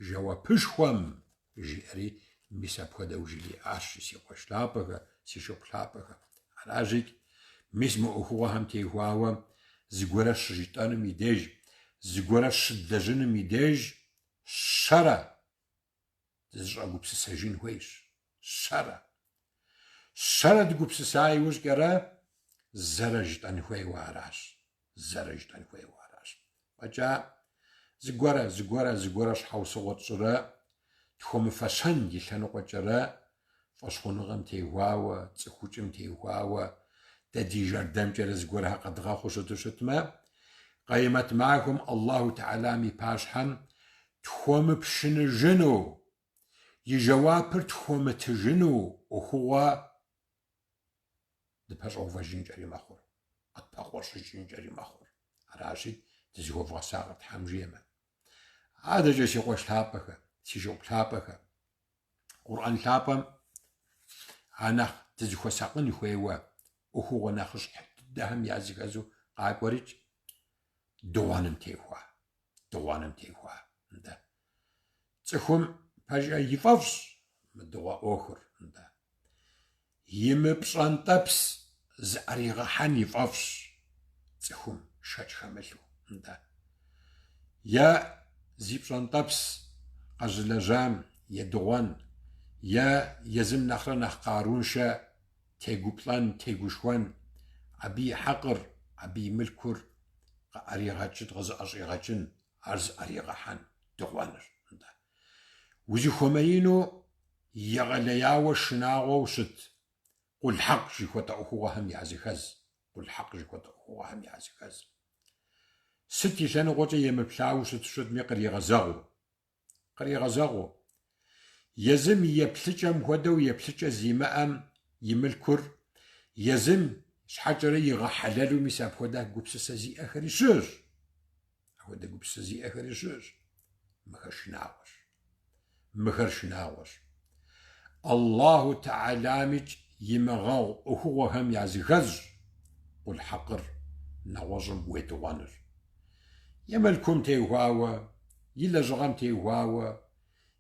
жэуапышхуэм, жиӏэри мис апхуэдэу жриӏащ, си къуэш лъапӏэхэ, си шыпхъу лъапӏэхэ. Аращикӏ, мис мы ӏуэхугъуэхэм теухуауэ зыгуэрэ щыжытӏэнум и деж, зыгуэрэ щыдлэжьынум и деж щэрэ дызыщӏэгупсысэжын хуейщ. Щэрэ. Щэрэ дыгупсыса иужькӏэрэ зэрэ жытӏэн хуейуэ аращ. Зэрэ жытӏэн хуейуэ аращ. Фӏэкӏа зыгуэрэ, зыгуэрэ, зыгуэрэ щхьэусыгъуэ тщӏырэ тхуэмыфэщэн и лъэныкъуэкӏэрэ фӏэщхъуныгъэм теухуауэ, цӏыхукӏым теухуауэ дэ ди жэрдэмкӏэрэ зыгуэрхэр къэдгъэхъуу щыту щытмэ, Къемэт махуэм Аллаху Тэхьэлам и пащхьэм тхуэмыпшыныжыну, и жэуапыр тхуэмытыжыну ӏуэхугъуэ дыпэщӏэувэжынкӏэри мэхъур, къытпэкъуэщӏыкӏынкӏэри мэхъур. Аращи, дызыхуэвгъэсакъ Тхьэм жиӏэмэ. Адэкӏэ си къуэш лъапӏэхэ, си шыпхъу лъапӏэхэ, Къурӏэн лъапӏэм а нэхъ дызыхуэсакъын хуейуэ ӏуэхугъуэ нэхъыщхьэ дыдэхэм языхэзу къакӏуэрикӏ дыгъуэным техуа, дыгъуэным техуа. Нтӏэ. Цӏыхум пэжӏэ ифӏэфӏщ мы дыгъуэ ӏуэхур, нтӏэ. Имыпщӏэнтӏэпс зыӏэригъэхьэн ифӏэфӏщ цӏыхум шэч хэмылъу, нтӏэ. Е. зи пщӏэнтӏэпс къэзылэжьам едыгъуэн е езым нэхърэ нэхъ къаруншэ тегуплӏэн, тегушхуэн, абы и хьэкъыр, абы и мылъкур къыӏэригъэкӏын, къызыӏэщӏигъэкӏын, ар зыӏэригъэхьэн дыгъуэныр. Нтӏэ. Узыхуэмеину егъэлеяуэ шынагъуэу щыт къул хьэкъ жыхуэтӏэ ӏуэхугъуэхэм языхэз, къул хьэкъ жыхуэтӏэ ӏуэхугъуэхэм языхэз. Сыт и лъэныкъуэкӏэ емыплъауэ щыту щытми къригъэзэгъыу. Къригъэзэгъыу. Езым и еплъыкӏэм хуэдэу еплъыкӏэ зимыӏэм и мылъкур езым щхьэкӏэрэ игъэхьэлэлу мис апхуэдэ гупсысэ зиӏэхэри щыӏэщ. Апхуэдэ гупсысэ зиӏэхэри щыӏэщ. Мыхэр шынагъуэщ. Мыхэр шынагъуэщ. Аллаху Тэхьэламикӏ имыгъэгъу ӏуэхугъуэхэм языхэзщ къул хьэкъыр нэгъуэщӏым уедыгъуэныр. И мылъкум теухуауэ, и лэжьыгъэм теухуауэ,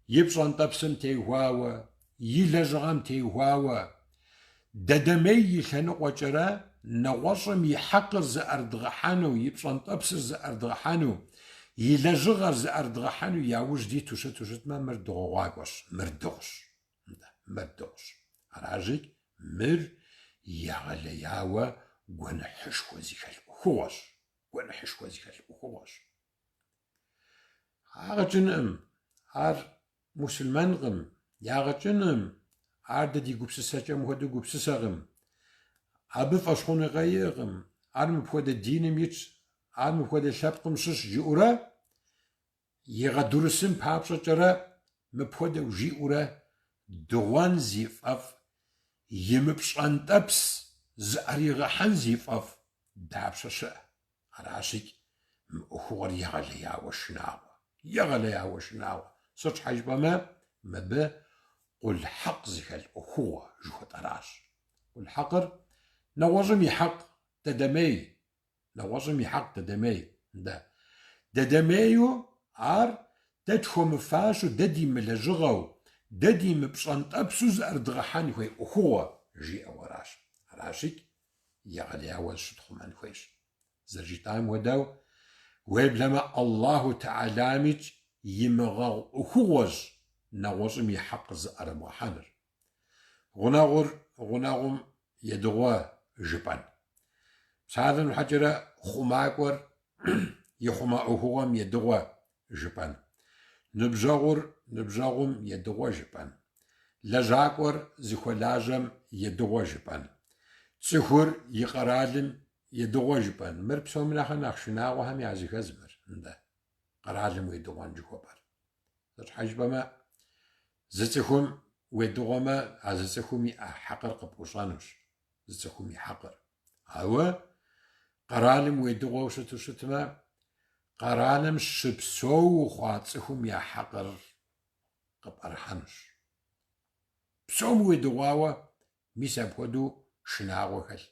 и пщӏэнтӏэпсым теухуауэ, и лэжьыгъэм теухуауэ, Дадэмей и лъэныкъуэкӏэрэ нэгъуэщӏым и хьэкъыр зыӏэрыдгъэхьэну, и пщӏэнтӏэпсыр зыӏэрыдгъэхьэну, и лэжьыгъэр зыӏэрыдгъэхьэну яужь диту щыту щытмэ, мыр дыгъуэгъуакӏуэщ, мыр дыгъущ. Нтӏэ, мыр дыгъущ. Аращи, мыр егъэлеяуэ гуэныхьышхуэ зыхэлъ ӏуэхугъуэщ, гуэныхьышхуэ зыхэлъ ӏуэхугъуэщ. Ягъэ кӏынкъым, ар мусульмэнкъым, ягъэ кӏынкъым, ар дэ ди гупсысэкӏэм хуэдэу гупсысэкъым. Абы фӏэщхъуныгъэ иӏэкъым, ар мыпхуэдэ диным итщ, ар мыпхуэдэ лъэпкъым щыщ жиӏэурэ, игъэдурысын папщӏэкӏэрэ мыпхуэдэу жиӏэурэ дыгъуэн зи фӏэфӏ, и мыпщӏэнтӏэпс зыӏэригъэхьэн зи фӏэфӏ дапщэ щыӏэ? Аращикӏ мы ӏуэхугъуэр егъэлеяуэ шынагъуэ. Егъэлеяуэ шынагъуэ. Сыт щхьэ жыпӏэмэ, мыбы къул хьэкъ зыхэлъ ӏуэхугъуэ жыхуэтӏэращ. Къул хьэкъыр нэгъуэщӏым и хьэкъ дэдэмей. Нэгъуэщӏым и хьэкъ дэдэмей. Дэ. Дэдэмейу ар дэ тхуэмыфащэу, дэ димылэжьыгъэу, дэ димыпщӏэнтӏэпсу зыӏэрыдгъэхьэн хуей ӏуэхугъуэ, жиӏэу аращ. Аращикӏ егъэлеяуэ зыщытхъумэн хуейщ. Зэрыжытӏам хуэдэу, уеблэмэ Аллаху Тэхьэламикӏ имыгъэгъу ӏуэхугъуэщ нэгъуэщӏым и хьэкъыр зыӏэрыбгъэхьэныр. Гъунэгъур гъунэгъум едыгъуэ жыпӏэн. Псалъэм щхьэкӏэрэ хъумакӏуэр ихъумэ ӏуэхугъуэм едыгъуэ жыпӏэн. Ныбжьэгъур ныбжьэгъум едыгъуэ жыпӏэн. Лэжьакӏуэр зыхуэлажьэм едыгъуэ жыпӏэн. Цӏыхур и къэралым едыгъуэ жыпӏэн. Мыр псоми нэхърэ нэхъ шынагъуэхэм языхэз мыр, нтӏэ, къэралым уедыгъуэн жыхуэпӏэр. Сыт щхьэ жыпӏэмэ, зы цӏыхум уедыгъуэмэ, а зы цӏыхум иӏэ хьэкъыр къыпӏущӏэнущ, зы цӏыхум и хьэкъыр. Ауэ къэралым уедыгъуэу щыту щытмэ, къэралым щыпсэу хъуа цӏыхум я хьэкъыр къыпӏэрыхьэнущ. Псом уедыгъуауэ, мис апхуэдэу шынагъуэ хэлъ.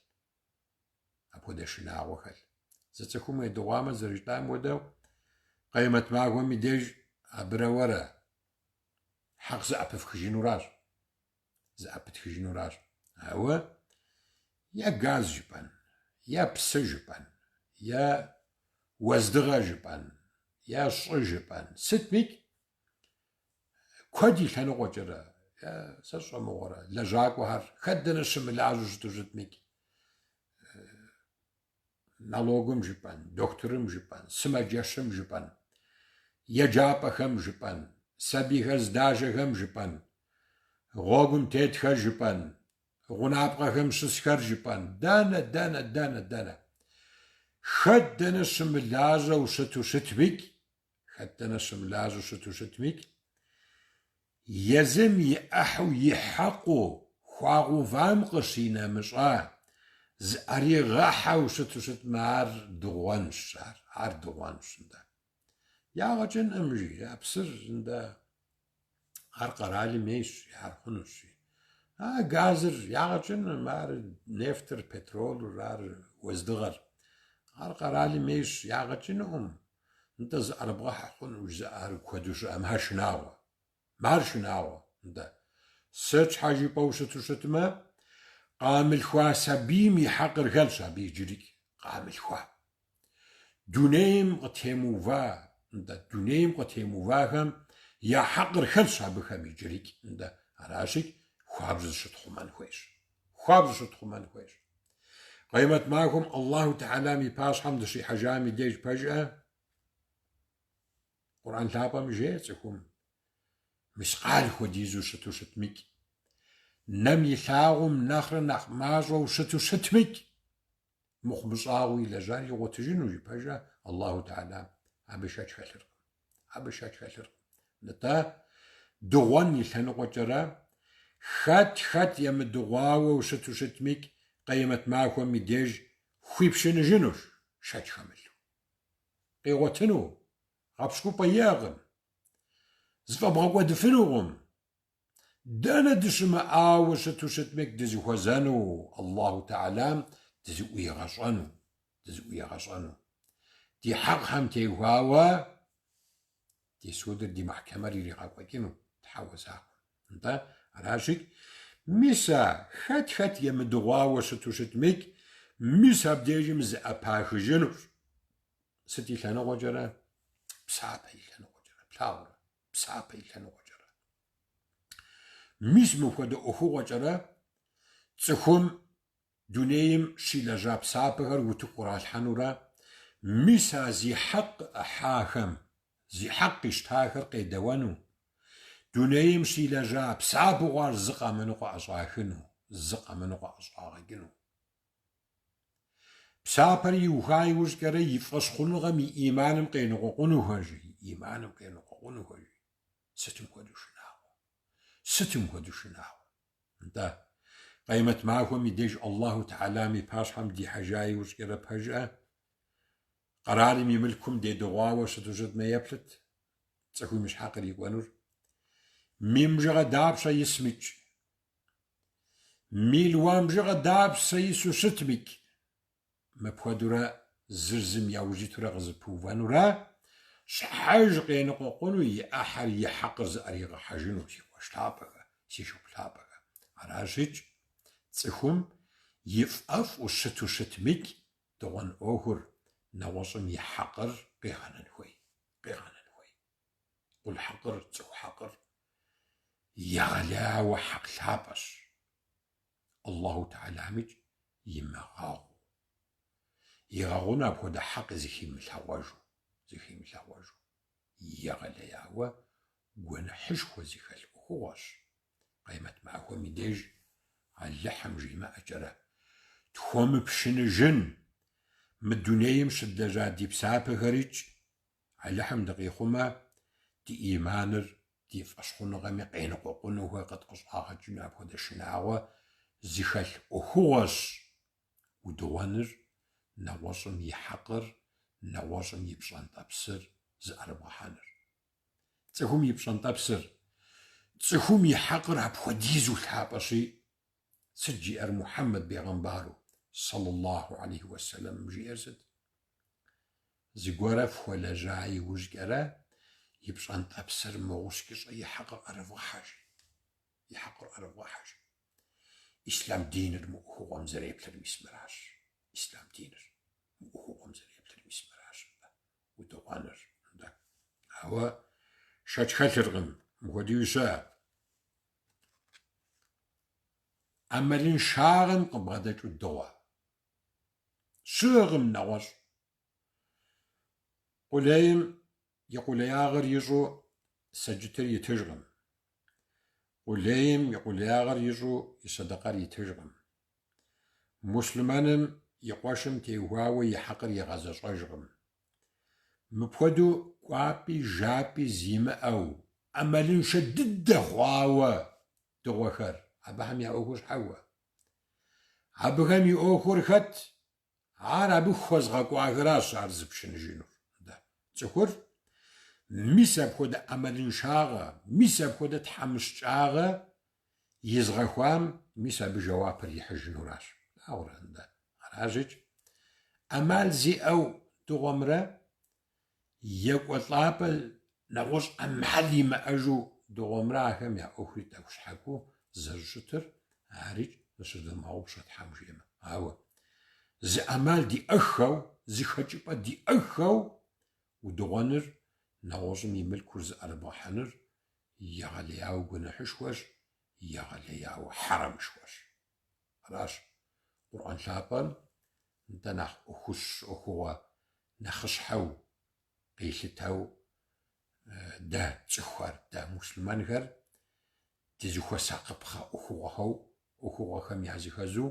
Апхуэдэ шынагъуэ хэлъ. Зы цӏыхум уедыгъуамэ, зэрыжытӏам хуэдэу, Къемэт махуэм и деж абырэ уэрэ хьэкъ зэӏэпыфхыжынуращ. Зэӏэпытхыжынуращ. Ауэ е газ жыпӏэн, е псы жыпӏэн, е уэздыгъэ жыпӏэн, е щӏы жыпӏэн, сытмикӏ куэд и лъэныкъуэкӏэрэ, е сэ сщӏэ мыгъуэрэ, лэжьакӏуэхэр хэт дэнэ щымылажьэу щыту щытмикӏ, налогым жыпӏэн, дохутырым жыпӏэн, сымаджэщым жыпӏэн, еджапӏэхэм жыпӏэн, сабийхэр здашэхэм жыпӏэн, гъуэгум тетхэр жыпӏэн, гъунапкъэхэм щысхэр жыпӏэн, дэнэ, дэнэ, дэнэ, дэнэ. Хэт дэнэ щымылажьэу щыту щытмикӏ, Хэт дэнэ щымылажьэу щыту щытмикӏ, езым и ӏыхьэу и хьэкъыу хуагъэувам къыщинэмыщӏа, зыӏэригъэхьэу щыту щытмэ, ар дыгъуэнщ, ар, ар дыгъуэнщ, нтӏэ. Ягъэ кӏынкъым, жи, а псыр, нтӏэ, ар къэралым ейщ, ар хъунущ, жи. А газыр ягъэ кӏынкъым, ар нефтыр, петролыр, ар уэздыгъэр. Ар къэралым ейщ, ягъэ кӏынукъым. Нтӏэ зыӏэрыбгъэхьэ хъуну жызыӏэр куэду щыӏэ, мыхэр шынагъуэ. Мыхэр шынагъуэ, нтӏэ. Сыт щхьэ жыпӏэу щыту щытмэ, къамылъхуа сабийм и хьэкъыр хэлъщ абы иджырикӏ, къамылъхуа. Дунейм къытемыува. Нтӏэ, дунейм къытемыувахэм я хьэкъыр хэлъщ абыхэм иджырикӏ. Нтӏэ, аращи, хуабжьу зыщытхъумэн хуейщ. Хуабжьу зыщытхъумэн хуейщ. Къемэт махуэм Аллаху Тэхьэлам и пащхьэм дыщихьэжам и деж пэжӏэ, Къурӏэн лъапӏэм жеӏэ цӏыхум мискъал хуэдизу щыту щытмикӏ, нэм илъагъум нэхърэ нэхъ мащӏэу щыту щытмикӏ, мыхъумыщӏагъэу илэжьар игъуэтыжыну жи пэжӏэ Аллаху Тэхьэлам. Абы шэч хэлъыркъым. Абы шэч хэлъыркъым. Нтӏэ, дыгъуэн и лъэныкъуэкӏэрэ хэт хэт емыдыгъуауэ щыту щытмикӏ, къемэт махуэм и деж хуипшыныжынущ, шэч хэмылъу. Къигъуэтыну гъэпщкӏупӏэ иӏэкъым, зыфӏэбгъэкӏуэдыфынукъым. Дэнэ дыщымыӏауэ щыту щытмикӏ дызыхуэзэну, Аллаху Тэхьэлам дызыӏуигъэщӏэну, дызыӏуигъэщӏэну. Ди хьэкъхэм теухуауэ ди судыр, ди мэхькэмэр иригъэкӏуэкӏыну Тхьэуэ закъуэм. Нтӏэ, аращикӏ, мис а хэт-хэт емыдыгъуауэ щыту щытмикӏ, мис абдежым зыӏэпахыжынущ. Сыт и лъэныкъуэкӏэрэ? Псапэ и лъэныкъуэкӏэрэ, плъагъурэ? Псапэ и лъэныкъуэкӏэрэ. Мис мыпхуэдэ ӏуэхугъуэкӏэрэ цӏыхум дунейм щилэжьа псапэхэр утыку къралъхьэнурэ, мис а зи хьэкъ къыӏыхьахэм, зи хьэкъ къищтахэр къедэуэну, дунейм щилэжьа псапэу хъуар зы къэмыну къыӏэщӏахыну, зы къэмыну къыӏэщӏагъэкӏыну. Псапэр иуха иужькӏэрэ и фӏэщхъуныгъэм и ӏиманым къеныкъуэкъунухэ жи, и ӏиманым къеныкъуэкъунухэ жи. Сытым хуэдэу шынагъуэ? Сытым хуэдэу шынагъуэ? Нтӏэ, Къемэт махуэм и деж Аллаху Тэхьэлам и пащхьэм дихьэжа иужькӏэрэ пэжӏэ, къэралым и мылъкум дедыгъуауэ щыту щытмэ еплъыт, цӏыхум и щхьэ кърикӏуэнур. Мин бжыгъэ дапщэ исмикӏ, мелуан бжыгъэ дапщэ ису щытмикӏ, Мыпхуэдэурэ зыр зым яужь итурэ къызэпыувэнурэ, щхьэж къеныкъуэкъуну и ӏыхьэр, и хьэкъыр зыӏэригъэхьэжыну, си къуэш лъапӏэхэ, си шыпхъу лъапӏэхэ. Аращикӏ, цӏыхум и фӏэфӏу щыту щытмикӏ, дыгъуэн ӏуэхур, нэгъуэщӏым и хьэкъыр къигъэнэн хуей, къигъэнэн хуей. Къул хьэкъыр, цӏыху хьэкъыр егъэлеяуэ хьэкъ лъапӏэщ. Аллаху Тэхьэламикӏ имыгъэгъу. Игъэгъуну апхуэдэ хьэкъи зыхимылъэгъуэжу, зыхимылъэгъуэжу. Егъэлеяуэ гуэныхьышхуэ зыхэлъ ӏуэхугъуэщ. Къемэт махуэм и деж Алыхьым жимыӏэкӏэрэ тхуэмыпшыныжын мы дунейм щыдлэжьа ди псапэхэрикӏ Алыхьым дыкъихъумэ, ди ӏиманыр ди фӏэщхъуныгъэми къеныкъуэкъунухэ къыткъыщӏагъэкӏыну апхуэдэ шынагъуэ зыхэлъ ӏуэхугъуэщ удыгъуэныр, нэгъуэщӏым и хьэкъыр, нэгъуэщӏым и пщӏэнтӏэпсыр зыӏэрыбгъэхьэныр. Цӏыхум и пщӏэнтӏэпсыр, цӏыхум и хьэкъыр апхуэдизу лъапӏэщи, сыт жиӏэр Мухьэммэд бегъымбару, саллаллаху алейхи уэсэлэмым жиӏэр сыт? Зыгуэрэ фхуэлэжьа иужькӏэрэ и пщӏэнтӏэпсыр мыгъущкӏыщӏэ и хьэкъыр ӏэрывгъэхьэ жи. И хьэкъыр ӏэрывгъэхьэ жи. Ислъам диныр мы ӏуэхугъуэм зэреплъыр мис мыращ. Ислъам диныр мы ӏуэхугъуэм зэреплъыр мис мыращ. Удыгъуэныр. Ауэ шэч хэлъыркъым, мыхуэдиуи щыӏэ. ӏэмалыншагъэм къыбгъэдэкӏыу дыгъуэ. Щыӏэкъым нэгъуэщӏ. Къулейм и къулеягъэр ищӏу сэджытыр итыжкъым. Къулейм и къулеягъэр ищӏу и сэдэкъэр итыжкъым. Муслъымэным и къуэшым теухуауэ и хьэкъыр игъэзэщӏэжкъым. Мыпхуэдэу кӏуапӏи жапӏи зимыӏэу, ӏэмалыншэ дыдэ хъуауэ дыгъуэхэр, абыхэм я ӏуэхур щхьэхуэ. Абыхэм и ӏуэхур хэт? Ар абы хуэзгъэкӏуахэращ ар зыпшыныжынур. Цӏыхур мис апхуэдэ ӏэмалыншагъэ, мис апхуэдэ тхьэмыщкӏагъэ изгъэхуам, мис абы жэуапыр ихьыжынуращ. Плъагъурэ, нтӏэ? Аращикӏ, ӏэмал зиӏэу дыгъуэмрэ Екӏуэлӏапӏэ нэгъуэщӏ ӏэмал имыӏэжу дыгъуэмрэ ахэм я ӏуэхури тӏэкӏу щхьэхуэу зэрыщытыр арикӏ зыщыдвмыгъэгъупщэ Тхьэм жиӏэмэ. Ауэ зы ӏэмал диӏэххэу, зы хэкӏыпӏэ диӏэххэу удыгъуэныр. нэгъуэщӏым и мылъкур зыӏэрыбгъэхьэныр егъэлеяуэ гуэныхьышхуэщ, егъэлеяуэ хьэрэмышхуэщ. Аращ Къурӏэн лъапӏэм нтӏэ нэхъ ӏуэхущ, ӏуэхугъуэ нэхъыщхьэу къилъытэу дэ цӏыхухэр, дэ муслъымэнхэр дызыхуэсакъыпхъэ ӏуэхугъуэхэу, ӏуэхугъуэхэм языхэзу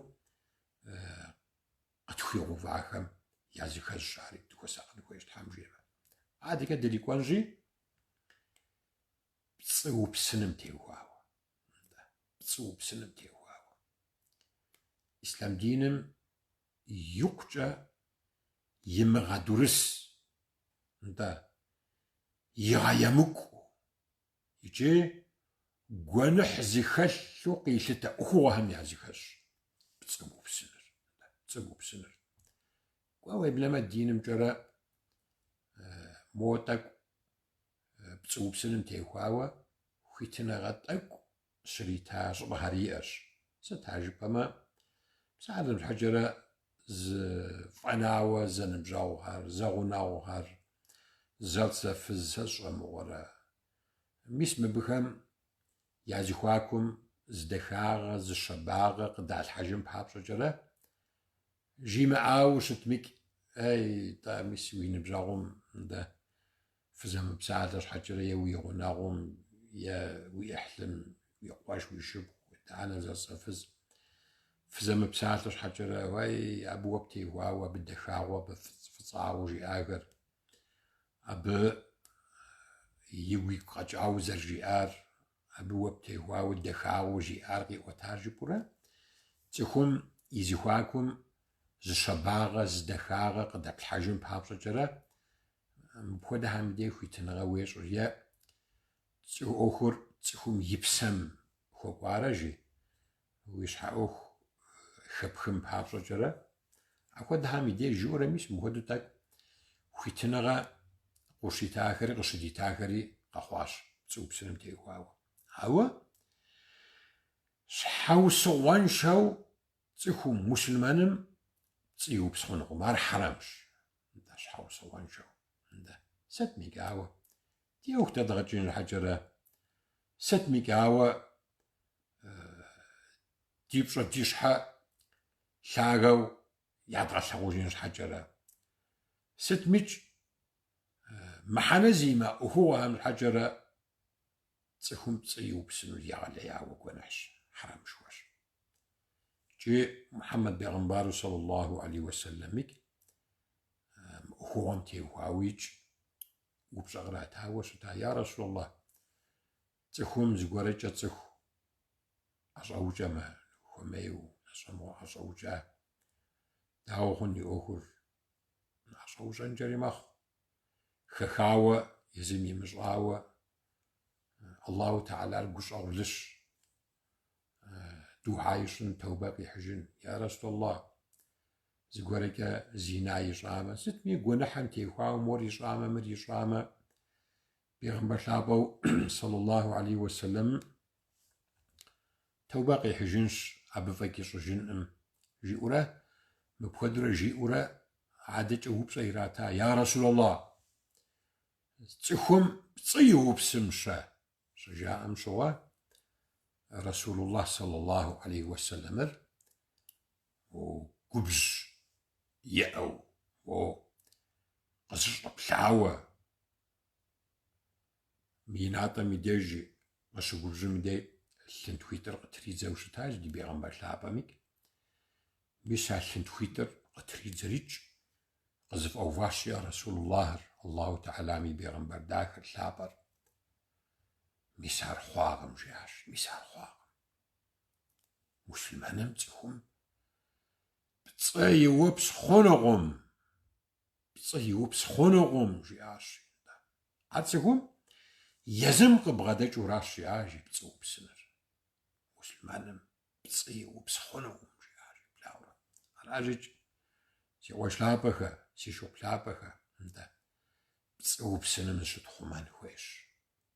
къытхуигъувахэм языхэзщ ари дыхуэсакъын хуейщ, Тхьэм жиӏэмэ. Адэкӏэ дрикӏуэнщи, пцӏы упсыным теухуауэ. Пцӏы упсыным теухуауэ. Ислъам диным икъукӏэ имыгъэдурыс, нтӏэ, игъэемыкӏу икӏи гуэныхь зыхэлъу къилъытэ ӏуэхугъуэхэм языхэзщ пцӏы упсыныр, пцӏы упсыныр. Кӏуэ уеблэмэ динымкӏэрэ мо тӏэкӏу пцӏы упсыным техуауэ хуитыныгъэ тӏэкӏу щрита щӏыпӏэхэр иӏэщ. Сыт ар жыпӏэмэ, псалъэм щхьэкӏэрэ зыфӏэнауэ зэныбжьэгъухэр, зэгъунэгъухэр, зэлӏзэфыз сэ сщӏэ мыгъуэрэ. Мис мыбыхэм я зэхуакум зы дахагъэ, зы щабагъэ къыдалъхьэжын папщӏэкӏэрэ жимыӏауэ щытмикӏ, эй, тӏэ, мис уи ныбжьэгъум дэ фызэмыпсалъэ щхьэкӏэрэ е уи гъунэгъум, е уи ӏыхьлым, уи къуэш, уи шыпхъу, уи адэ-анэ, зэлӏзэфыз фызэмыпсалъэ щхьэкӏэрэ, уэй, абы уэ птехуауэ, абы дахагъэу, абы фӏыцӏагъэу жиӏахэр, абы игу игу къэкӏауэ зэрыжиӏар, абы уэ птехуауэ дахагъэу жиӏар къиӏуэтар жыпӏэурэ, цӏыхум и зэхуакум зы щабагъэ, зы дахагъэ къыдэплъхьэжын папщӏэкӏэрэ, мыпхуэдэхэм дей хуитыныгъэ уещӏыр е ӏуэхур цӏыхум и псэм хуэкӏуарэ жи, уи щхьэ ӏуэху хэпхын папщӏэкӏэрэ. Апхуэдэхэм и деж жиӏэурэ мис мыпхуэдэу тӏэкӏу хуитыныгъэ къыщитахэри къыщыдитахэри къэхъуащ пцӏы упсыным теухуауэ. Ауэ щхьэусыгъуэншэу цӏыхум, муслъымэным пцӏы иупс хъунукъым, ар хьэрэмщ. Нтӏэ, щхьэусыгъуэншэу. Нтӏэ, сытмикӏ ауэ ди ӏуэху дэдгъэкӏын щхьэкӏэрэ, сытмикӏ ауэ ди пщӏэ ди щхьэ лъагэу ядгъэлъэгъужын щхьэкӏэрэ. Сытмикӏ мыхьэнэ зимыӏэ ӏуэхугъуэхэм щхьэкӏэрэ цӏыхум пцӏы иупсынур егъэлеяуэ гуэныхьщ, хьэрэмышхуэщ. Икӏи Мухьэммэд бегъымбару саллаллаху алейхи уэсэлэмикӏ мы ӏуэхугъуэм теухуауикӏ упщӏэ къратауэ щыта, Я Расулаллах, цӏыхум зыгуэркӏэ цӏыху ӏэщӏэукӏэмэ, хуэмейуэ сэ сщӏэ мыгъуэ ӏэщӏэукӏа, дауэ хъун и ӏуэхур? ӏэщӏэущӏэнкӏэри мэхъу. Хэхауэ езым имыщӏауэ Аллаху Тэхьэлар гущӏэгъулыщ. Духьа ищӏын, тэубэ къихьыжын. Я Расулаллах, зыгуэркӏэ зина ищӏамэ, сытми гуэныхьэм техуауэ мор ищӏамэ, мыр ищӏамэ, Бегъымбар лъапӏэу саллаллаху алейхи уэсэлэм тэубэ къихьыжынщ, абы фӏэкӏ ищӏыжынкъым, жиӏэурэ, мыпхуэдэурэ жиӏэурэ адэкӏэ упщӏэ ирата, Я Расулаллах, цӏыхум пцӏы иупсым-щэ? Щыжаӏэм щыгъуэ, Расулуллах саллаллаху алейхи уэсэлэмыр губжь иӏэу, о къызэщӏэплъауэ, и натӏэм и деж къыщыгубжьым и дей лъынтхуитӏыр къытридзэу щытащ ди бегъымбар лъапӏэмикӏ. Мис а лъынтхуитӏыр къытридзэрикӏ къызэфӏэуващ я Расулуллахыр, Аллаху Тэхьэлам и бегъымбар дахэр, лъапӏэр. Мис ар хъуакъым, жиӏащ, мис ар хъуакъым. Муслъымэным цӏыхум пцӏы иупс хъунукъым. Пцӏы иупс хъунукъым, жиӏащ. А цӏыхум езым къыбгъэдэкӏыуращ, жиӏащ, пцӏы упсыныр. Муслъымэным пцӏы иупс хъунукъым, жиӏащ, плъагъурэ. Аращикӏ, си къуэш лъапӏэхэ, си шыпхъу лъапӏэхэ, нтӏэ, пцӏы упсыным зыщытхъумэн хуейщ.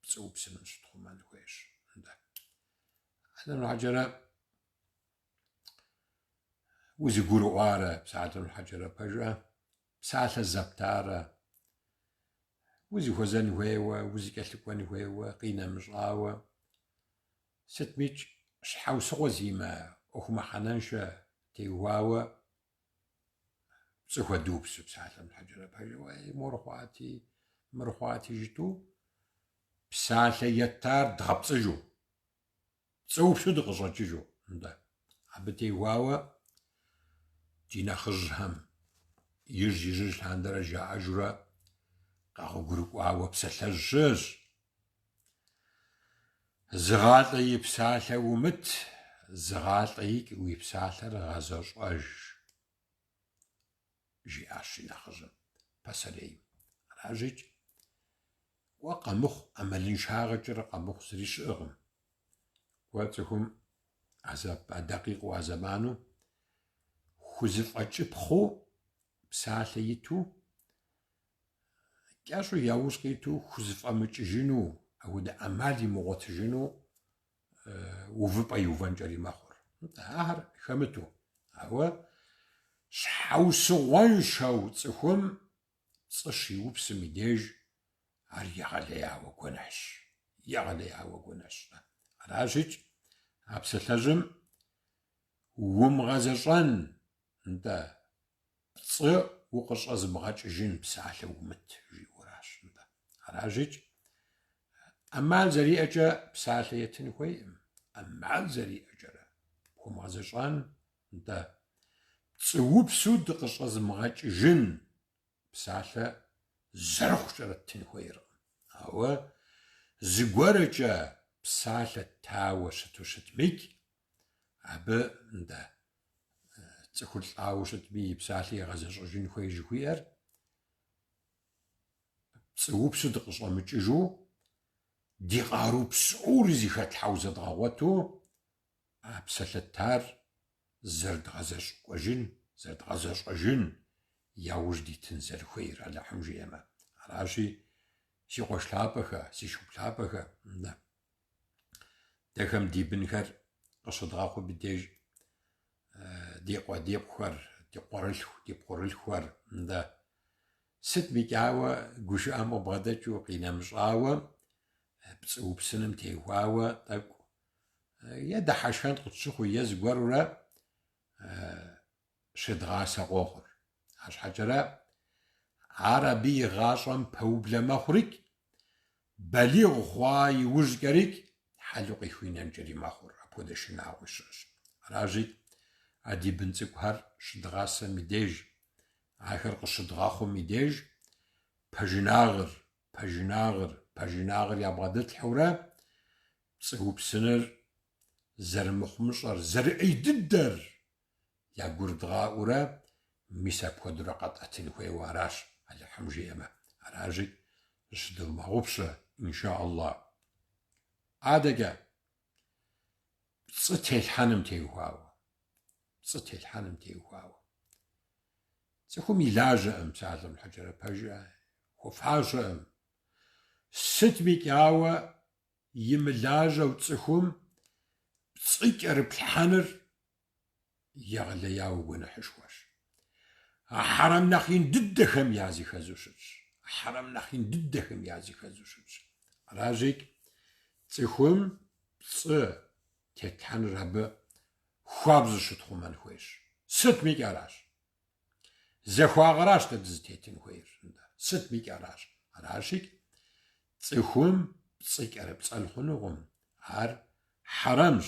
Пцӏы упсыным зыщытхъумэн хуейщ, нтӏэ. Алыхьым щхьэкӏэрэ узыгурыӏуарэ, псалъэм щхьэкӏэрэ пэжӏэ, псалъэ зэптарэ. узыхуэзэн хуейуэ, узыкӏэлъыкӏуэн хуейуэ, къинэмыщӏауэ, сытмикӏ щхьэусыгъуэ зимыӏэ ӏуэху мыхьэнэншэ теухуауэ пцӏы хуэдупсу псалъэм щхьэкӏэрэ пэжу, уей, мор хъуати, мыр хъуати жытӏэу псалъэ еттар дгъэпцӏыжу. Пцӏыупсу дыкъыщӏэкӏыжу, нтӏэ. Абы теухуауэ ди нэхъыжьхэм ижь-ижьыж лъандэрэ жаӏэжурэ къэгъуэгурыкӏуауэ псалъэжь щыӏэщ. Зыгъалӏэ и псалъэ умыт, зыгъалӏэикӏ уи псалъэр гъэзэщӏэж, жиӏащ си нэхъыжьым, пасэрейм. Аращикӏ, кӏуэ къэмыхъу, ӏэмалыншагъэкӏэрэ къэмыхъу зыри щыӏэкъым. Кӏуэ цӏыхум а дакъикъэу, а зэману хузэфӏэкӏыпхъэу псалъэ иту, кӏэщӏу яужь къиту хузэфӏэмыкӏыжыну, апхуэдэ ӏэмал имыгъуэтыжыну увыпӏэ иувэнкӏэри мэхъур. Ахэр хэмыту. Ауэ щхьэусыгъуэншэу цӏыхум пцӏы щиупсым и деж ар егъэлеяуэ гуэныхьщ. Егъэлеяуэ гуэныхьщ. Аращикӏ а псалъэжьым умыгъэзэщӏэн, нтӏэ, пцӏы укъыщӏэзымыгъэкӏыжын псалъэ умыт, жиӏэуращ. Нтӏэ, аращикӏ ӏэмал зэриӏэкӏэ псалъэ етын хуейкъым. ӏэмал зэриӏэкӏэрэ пхуэмыгъэзэщӏэн, нтӏэ, пцӏыупсу дыкъыщӏэзымыгъэкӏыжын псалъэ зэрыхъукӏэрэ ттын хуейркъым. Ауэ зыгуэркӏэ псалъэ ттауэ щыту щытмикӏ, абы нтӏэ цӏыхур лӏауэ щытми и псалъэ игъэзэщӏэжын хуей жыхуиӏэр пцӏыупсу дыкъыщӏэмыкӏыжу, ди къару псори зыхэтлъхьэу зэдгъэгъуэту а псалъэ ттар зэрыдгъэзэщӏэжын, зэрыдгъэзэщӏэжын яужь дитын зэрыхуейр Алыхьым жиӏэмэ. Аращи, си къуэш лъапӏэхэ, си шыпхъу лъапӏэхэ, дэхэм ди бынхэр къыщыдгъэхъум и деж ди къуэ, ди пхъухэр, ди къуэрылъху, ди пхъурылъхухэр, нтӏэ, сытмикӏ ауэ гушыӏэм къыбгъэдэкӏыу къинэмыщӏауэ, пцӏыупсыным теухуауэ тӏэкӏу е дыхьэшхэн къытщыхъуу, е зыгуэрурэ щедгъасэ къохъур. Арщхьэкӏэрэ ар абы и гъащӏэм пэублэ мэхъурикӏ, балигъ хъуа иужькӏэрикӏ хьэлу къихуинэнкӏэри мэхъур, апхуэдэ шынагъуи щыӏэщ. Аращи, а ди бын цӏыкӏухэр щыдгъасэм и деж, ахэр къыщыдгъэхъум и деж пэжынагъыр, пэжынагъыр, пэжынагъыр ябгъэдэтлъхьэурэ пцӏыупсыныр зэрымыхъумыщӏэр, зэрыӏей дыдэр ягурыдгъаӏуэурэ мис апхуэдэурэ къэтӏэтын хуейуэ аращ, Алыхьым жиӏэмэ. Аращи, зыщыдывмыгъэгъупщэ, инша Аллах. Адэкӏэ, пцӏы телъхьэным теухуауэ. Пцӏы телъхьэным теухуауэ. Цӏыхум и лажьэӏым, псалъэм щхьэкӏэрэ пэжӏэ, хуэфащэӏым. Сытмикӏ ауэ имылажьэу цӏыхум пцӏы кӏэрыплъхьэныр егъэлеяуэ гуэныхьышхуэщ. А хьэрэм нэхъ ин дыдэхэм языхэзу щытщ. Хьэрэм нэхъ ин дыдэхэм языхэзу щытщ. Аращикӏ цӏыхум пцӏы тетлъхьэныр абы хуабжьу щытхъумэн хуейщ. Сытмикӏ аращ. Зэхуагъэращ дэ дызытетын хуейр. Сытмикӏ аращ. Аращикӏ цӏыхум пцӏы кӏэрыпцӏэн хъунукъым. Ар хьэрэмщ.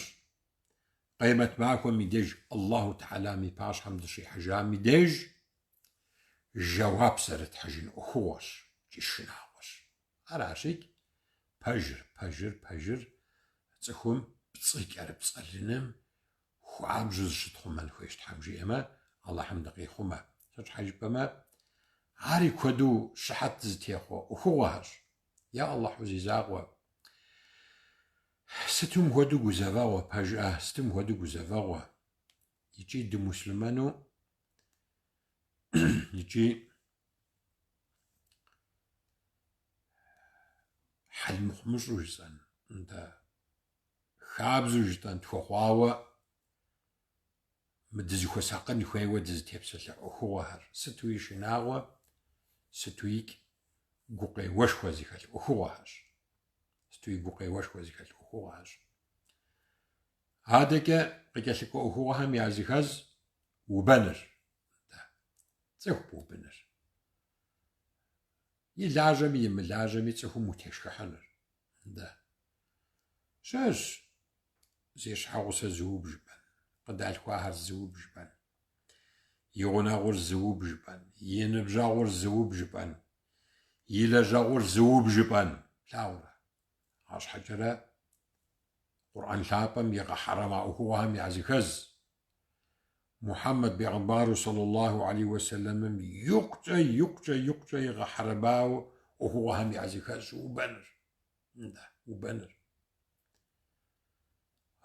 Къемэт махуэм и деж Аллаху Тэхьэлам и пащхьэм дыщихьэжам и деж жэуап зэрытхьыжын ӏуэхугъуэщ икӏи шынагъуэщ. Аращикӏ пэжыр, пэжыр, пэжыр цӏыхум пцӏы кӏэрыпцӏэлыным хуабжьу зыщытхъумэн хуейщ, Тхьэм жиӏэмэ, Аллахьым дыкъихъумэ. Сыт щхьэ жыпӏэмэ, ари куэду щыхьэт дызытехъуэ ӏуэхугъуэхэрщ. Я Аллахьу зи закъуэ, сытым хуэдэу гузэвэгъуэ, пэжӏэ, сытым хуэдэу гузэвэгъуэ, икӏи дымуслъымэну, икӏи хьэл мыхъумыщӏэу жысӏэн, нтӏэ, хабзэу жытӏэн тхуэхъуауэ мы дызыхуэсакъын хуейуэ дызытепсэлъыхь ӏуэхугъуэхэр. Сытуи шынагъуэ, сытуикӏ. гукъеуэшхуэ зыхэлъ ӏуэхугъуэхэщ. Сытуи гукъеуэшхуэ зыхэлъ ӏуэхугъуэхэщ. Адэкӏэ къыкӏэлъыкӏуэ ӏуэхугъуэхэм языхэз убэныр. Цӏыху бубыныр. И лажьэми имылажьэми цӏыхум утешхыхьыныр. Дэ. Щыӏэщ зи щхьэгъусэ зыуб жыпӏэн, къыдалъхуахэр зыуб жыпӏэн, и гъунэгъур зыуб жыпӏэн, и ныбжьэгъур зыуб жыпӏэн, и лэжьэгъур зыуб жыпӏэн. Плъагъурэ? Арщхьэкӏэрэ Къурӏэн лъапӏэм игъэхьэрэма ӏуэхугъуэхэм языхэз Мухьэммэд бегъымбару саллаллаху алейхи уэсэлэмым икъукӏэ, икъукӏэ, икъукӏэ игъэхьэрэмауэ ӏуэхугъуэхэм языхэзщ убэныр. Нтӏэ, убэныр.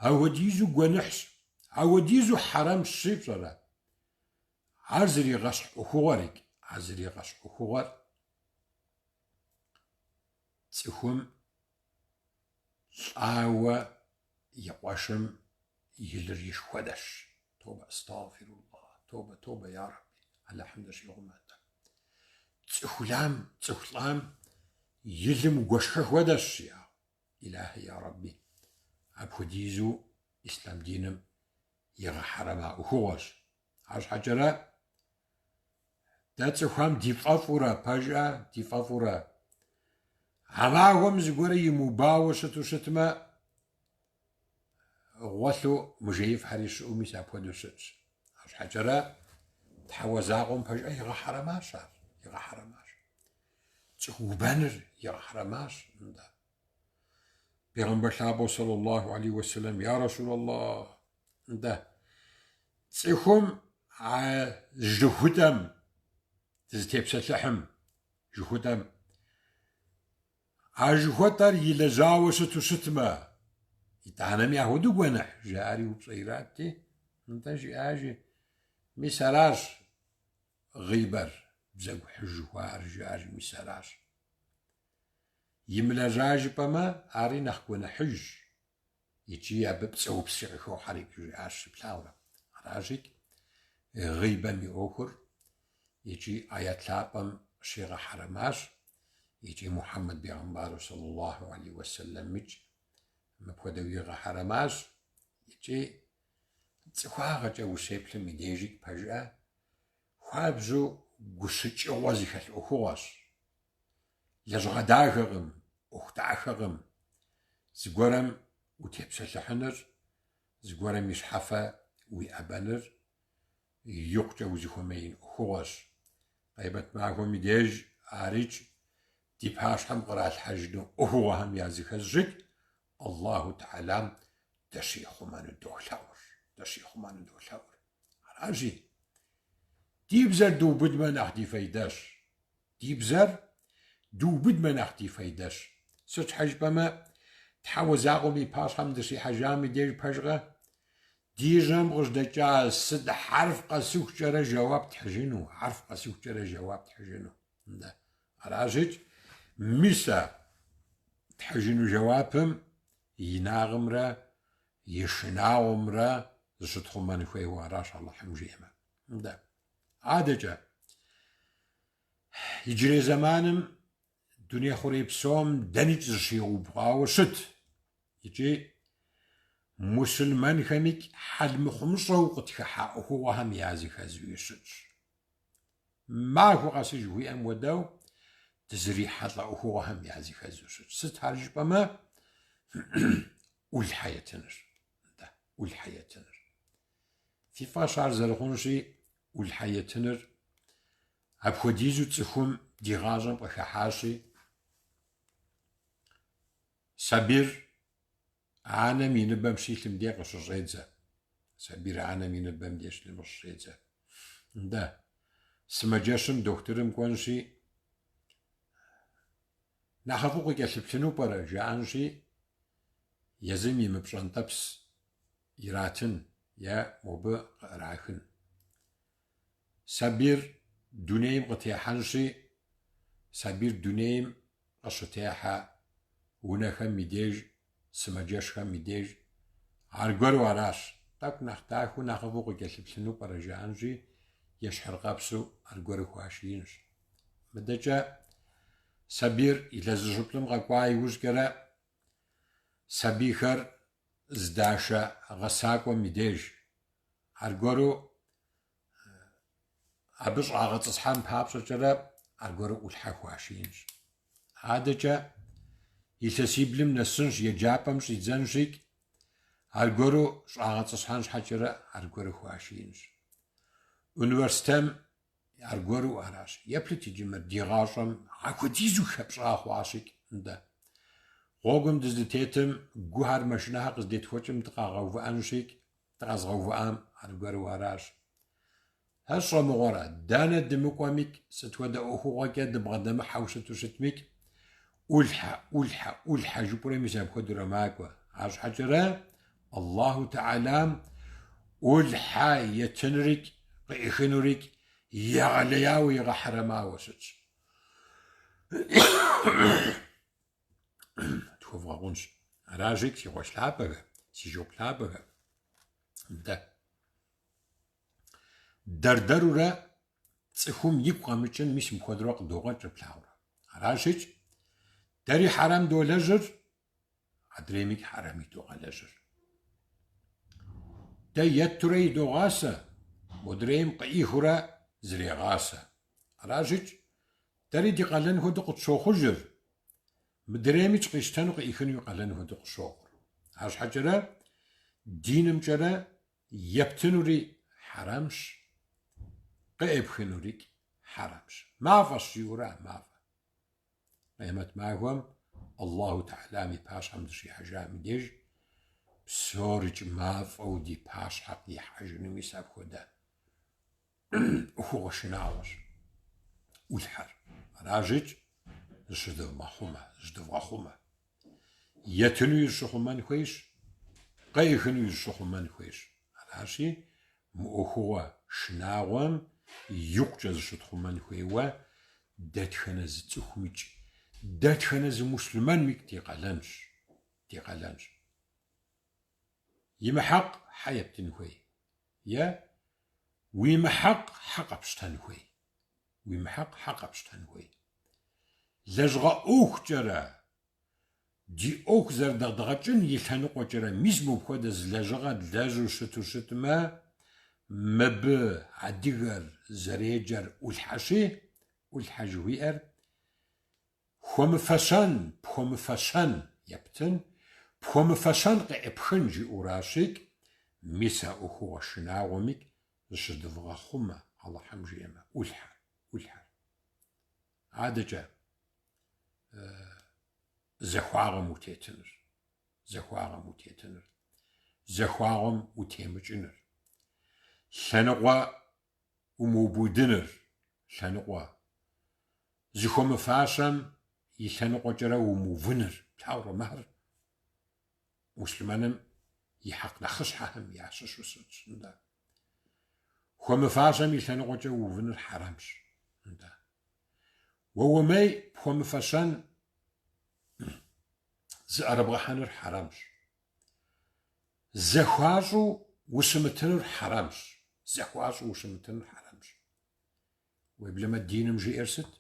Ауэдизу гуэныхьщ, ауэдизу хьэрэмщи, пщӏэрэ? Ар зригъэщхь ӏуэхугъуэр, ар зригъэщхь ӏуэхугъуэр цӏыхум лӏауэ и къуэшым и лыр ишх хуэдэщ. Тобэ, астагъфируллах, тобэ, тобэ, я Рэбби, Алыхьым дыщихъумэ. Цӏыху лам, цӏыху лӏам и лым угуэшхэ хуэдэщ, жиӏа. Илахи, я Рэбби, апхуэдизу ислъам диным игъэхьэрэма ӏуэхугъуэщ. Арщхьэкӏэрэ дэ цӏыхухэм ди фӏэфӏурэ, пэжӏэ, ди фӏэфӏурэ, а махуэм зыгуэрэ имыубауэ щыту щытмэ, гъуэлъу мыжеифхэри щыӏэу мис апхуэдэу щытщ. Арщхьэкӏэрэ Тхьэуэ закъуэм пэжӏэ игъэхьэрэмащ ар, игъэхьэрэмащ. Цӏыху убэныр игъэхьэрэмащ. Нтӏэ. Бегъымбар лъапӏэу саллаллаху алейхи уэсэлэм, я Расулаллах, нтӏэ, цӏыхум а жыхутӏэм дызытепсэлъыхьым, жыхутӏэм, а жыхуэтӏэр илэжьауэ щыту щытмэ, итӏанэми ахуэдэу гуэныхь, жаӏэри упщӏэ иратти, нтӏэ жиӏажи, мис аращ гъибэр, бзэгухьыж жыхуаӏэр, жиӏажи, мис аращ. Имылэжьа жыпӏэмэ, ари нэхъ гуэныхьыжщ, икӏи абы пцӏыупсри къыхохьэри, жиӏащ, плъагъурэ. Аращикӏ, гъибэм и ӏуэхур икӏи аят лъапӏэм щигъэхьэрэмащ, икӏи Мухьэммэд бегъымбару саллаллаху алейхи уэсэлэмикӏ мыпхуэдэу игъэхьэрэмащ, икӏи цӏыхуагъэкӏэ ущеплъым и дежикӏ пэжыӏэ хуабжьу гущыкӏыгъуэ зыхэлъ ӏуэхугъуэщ. Лэжьыгъэ дахэкъым, ӏуэху дахэкъым. Зыгуэрым утепсэлъыхьыныр, зыгуэрым и щхьэфэ уиӏэбэныр икъукӏэ узыхуэмеин ӏуэхугъуэщ. Къемэт махуэм и деж арикӏ ди пащхьэм къралъхьэжыну ӏуэхугъуэхэм языхэзщикӏ Аллаху Тэхьэлам дыщихъумэну долъэӏур, дыщихъумэну долъэӏур. Аращи, ди бзэр дыубыдмэ нэхъ ди фейдэщ. Ди бзэр дыубыдмэ нэхъ ди фейдэщ. Сыт щхьэ жыпӏэмэ, Тхьэуэ закъуэм и пащхьэм дыщихьэжам и деж пэжкъэ? Ди жьэм къыжьэдэкӏа сыт хьэрф къэсыхукӏэрэ жэуап тхьыжыну, хьэрф къэсыхукӏэрэ жэуап тхьыжыну. Нтӏэ, аращикӏ, мис а тхьыжыну жэуапым и инагъымрэ и шынагъуэмрэ зыщытхъумэн хуейуэ аращ Алыхьым жиӏэмэ. Нтӏэ, адэкӏэ, иджырей зэманым дуней хъурей псом дэникӏ зыщиубгъуауэ щыт икӏи мусульмэнхэмикӏ хьэл мыхъумыщӏэу къытхыхьа ӏуэхугъуэхэм языхэзуи щытщ. Махуэ къэси жыхуиӏэм хуэдэу дызрихьэлӏэ ӏуэхугъуэхэм языхэзу щытщ. Сыт ар жыпӏэмэ, ӏулъхьэ етыныр. Нтӏэ, ӏулъхьэ етыныр. Фи фӏэщ ар зэрыхъунщи, ӏулъхьэ етыныр апхуэдизу цӏыхум ди гъащӏэм къыхыхьащи, сабийр Анэм и ныбэм щилъым де къыщыщӏедзэ. Сабийр анэм и ныбэм де щилъым къыщыщӏедзэ. Нтӏэ, сымаджэщым дохутырым кӏуэнщи, нэхъыфӏу къыкӏэлъыплъыну пӏэрэ, жаӏэнщи, езым и мыпщӏэнтӏэпс иратын е мобы къыӏрахын. Сабийр дунейм къытехьэнщи, сабийр дунейм къыщытехьэ унэхэм и деж, сымаджэщхэм и деж. Аргуэру аращ, тӏэкӏу нэхъ дахэу, нэхъыфӏу къыкӏэлъыплъыну пӏэрэ жаӏэнщи, ещхьыркъэпсу аргуэру хуашиинщ. Мыдэкӏэ. Сабийр илъэс зыщыплӏым къэкӏуа иужькӏэрэ сабийхэр здашэ гъэсакӏуэм и деж. Аргуэру абы щӏагъэтӏысхьэн папщӏэкӏэрэ аргуэру ӏулъхьэ хуашиинщ. Адэкӏэ илъэсиблым нэсынщ, еджапӏэм щӏидзэнщикӏ, аргуэру щӏагъэтӏысхьэн щхьэкӏэрэ аргуэру хуашиинщ. Университетым аргуэру аращ. Еплъыт иджы мыр ди гъащӏэм апхуэдизу хэпщӏа хъуащикӏ, нтӏэ. Гъуэгум дыздытетым гухэр машинэхэр къыздетхуэкӏым дыкъагъэувыӏэнущикӏ, дыкъэзгъэувыӏам аргуэру аращ. Ар щӏэмыгъуэрэ, дэнэ дымыкӏуэмикӏ, сыт хуэдэ ӏуэхугъуэкӏэ дыбгъэдэмыхьэу щыту щытмикӏ, ӏулъхьэ, ӏулъхьэ, ӏулъхьэ жыпӏурэ мис апхуэдэурэ макӏуэ. Арщхьэкӏэрэ Аллаху Тэхьэлам ӏулъхьэ етынрикӏ, къыӏихынурикӏ егъэлеяуэ игъэхьэрэмауэ щытщ. Тхуэвгъэгъунщ. Аращикӏ, си къуэш лъапӏэхэ, си шыпхъу лъапӏэхэ. Нтӏэ. Дэр-дэрурэ цӏыхум игу къэмыкӏын мис мыпхуэдэурэ къыдогъэкӏыр плъагъурэ. Аращикӏ, дэри хьэрэм долэжьыр, адреймикӏ хьэрэм идогъэлэжьыр. Дэ еттурэ идогъасэ, модрейм къыӏихыурэ зрегъасэ. Аращикӏ, дэри ди къалэн хуэдэу къытщохъужыр, мыдреймикӏ къищтэну къыӏихыну и къалэн хуэдэу къыщохъур. Арщхьэкӏэрэ динымкӏэрэ ептынури хьэрэмщ, къыӏепхынурикӏ хьэрэмщ. Мафӏэщ жиӏэура, мафӏэ. Къемэт махуэм Аллаху Тэхьэлам и пащхьэм дыщихьэжам и деж псорикӏ мафӏэу ди пащхьэ къихьэжыну мис апхуэдэ ӏуэхугъуэ шынагъуэщ ӏулъхьэр. Аращикӏ зыщыдывгъэхъумэ, зыщыдывгъэхъумэ. Етынуи зыщыхъумэн хуейщ, къеӏыхынуи зыщыхъумэн хуейщ. Аращи, мы ӏуэхугъуэ шынагъуэм икъукӏэ зыщытхъумэн хуейуэ дэтхэнэ зы цӏыхумикӏ, дэтхэнэ зы муслъымэнмикӏ ди къалэнщ, ди къалэнщ. Имыхьэкъ хьэ ептын хуей? Е уимыхьэкъ хьэ къэпщтэн хуей? Уимыхьэкъ хьэ къэпщтэн хуей? Лэжьыгъэ ӏуэхукӏэрэ, ди ӏуэху зэрыдэдгъэкӏын и лъэныкъуэкӏэрэ мис мыпхуэдэ зы лэжьыгъэ длэжьу щыту щытмэ, мыбы адыгэр зэреджэр ӏулъхьэщи, ӏулъхьэ жыхуиӏэр Хуэмыфэщэн, пхуэмыфэщэн ептын, пхуэмыфэщэн къеӏыпхын жиӏэуращикӏ, мис а ӏуэхугъуэ шынагъуэмикӏ зыщыдывгъэхъумэ, Алыхьым жиӏэмэ, ӏулъхьэр, ӏулъхьэр. Адэкӏэ зэхуагъэм утетыныр, зэхуагъэм утетыныр, зэхуагъэм утемыкӏыныр, лъэныкъуэ умыубыдыныр, лъэныкъуэ. Зыхуэмыфащэм и лъэныкъуэкӏэрэ умыувыныр, плъагъурэ мыхэр муслъымэным и хьэкъ нэхъыщхьэхэм ящыщу щытщ, нтӏэ. Хуэмыфащэм и лъэныкъуэкӏэ уувыныр хьэрэмщ, нтӏэ. Уэ уэмей пхуэмыфэщэн зыӏэрыбгъэхьэныр хьэрэмщ. Зэхуащӏу ущымытынур хьэрэмщ. Зэхуащӏу ущымытынур хьэрэмщ. Уеблэмэ диным жиӏэр сыт?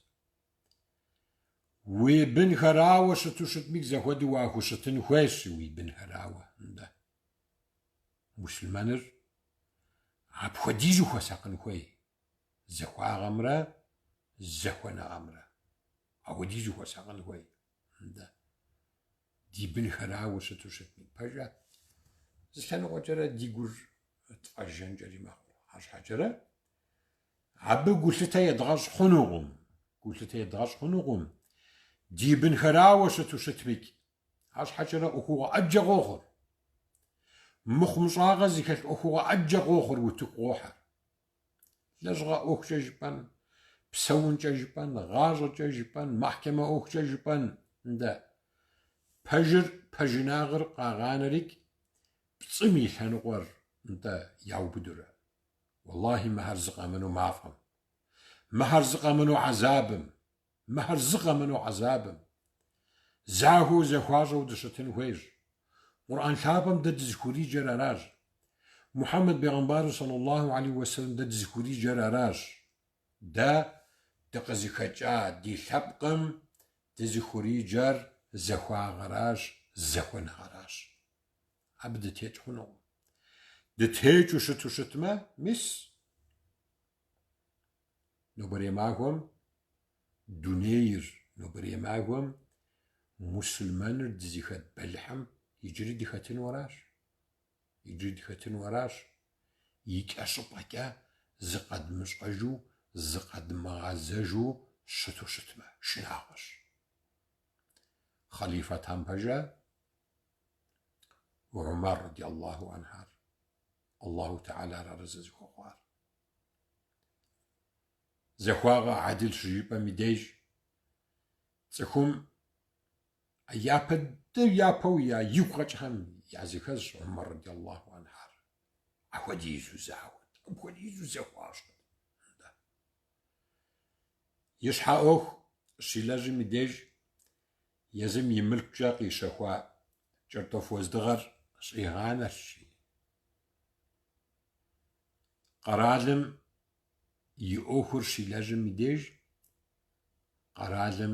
Уи бынхэрауэ щыту щытмикӏ зэхуэдэу уахущытын хуейщ уи бынхэрауэ. Нтӏэ. Муслъымэныр апхуэдизу хуэсакъын хуей зэхуагъэмрэ зэхуэныгъэмрэ. Апхуэдизу хуэсакъын хуей. Нтӏэ. Ди бынхэрауэ щыту щытми, пэжа? Зы лъэныкъуэкӏэрэ ди гур тфӏэжэнкӏэри мэхъур. Арщхьэкӏэрэ абы гулъытэ едгъэщӏ хъунукъым. Гулъытэ едгъэщӏ хъунукъым. Ди бынхэрауэ щыту щытмикӏ. Арщхьэкӏэрэ ӏуэхугъуэ ӏэджэ къохъур. Мыхъумыщӏагъэ зыхэлъ ӏуэхугъуэ ӏэджэ къохъур утыку къохьэр. Лэжьыгъэ ӏуэхукӏэ жыпӏэн, псэункӏэ жыпӏэн, гъащӏэкӏэ жыпӏэн, мэхькэмэ ӏуэхукӏэ жыпӏэн. Нтӏэ, пэжыр, пэжынагъыр къагъанэрикӏ, пцӏым и лъэныкъуэр, нтӏэ, яубыдурэ. Уэллахи, мыхэр зы къэмыну мафӏэм. Мыхэр зы къэмыну гьэзабым. Мыхэр зы къэмыну гьэзабым. Захуэу зэхуащӏэу дыщытын хуейщ. Къурӏэн лъапӏэм дэ дызыхуриджэр аращ. Мухьэммэд бегъымбару саллаллаху алейхи уэсэлэм дэ дызыхуриджэр аращ. Дэ дыкъызыхэкӏа ди лъэпкъым дызыхуриджэр зэхуагъэращ, зэхуэныгъэращ. Абы дытекӏ хъунукъым. Дытекӏыу щыту щытмэ, мис, нобэрей махуэм дунейр, нобэрей махуэм мусульмэныр дызыхэт бэлыхьым иджыри дыхэтыну аращ. Иджыри дыхэтыну аращ. Икӏэщӏыпӏэкӏэ зыкъэдмыщӏэжу, зыкъэдмыгъэзэжу щыту щытмэ, шынагъуэщ. Хъалифэтам пэжа? Умар ради Аллаху анхьар, Аллаху Тэхьэлар арэзы зыхуэхъуар. Зэхуагъэ гьэдыл щыжыпӏэм и деж цӏыхум япэ дыдэ япэу я игу къэкӏхэм языхэзщ Умар ради Аллаху анхьар. Апхуэдизу захуэт, апхуэдизу зэхуащӏэт. И щхьэ ӏуэху щилэжьым и деж езым и мылъкукӏэ къищэхуа кӏэртӏоф уэздыгъэр щӏигъанэрт, жи. Къэралым и ӏуэхур щилэжьым и деж къэралым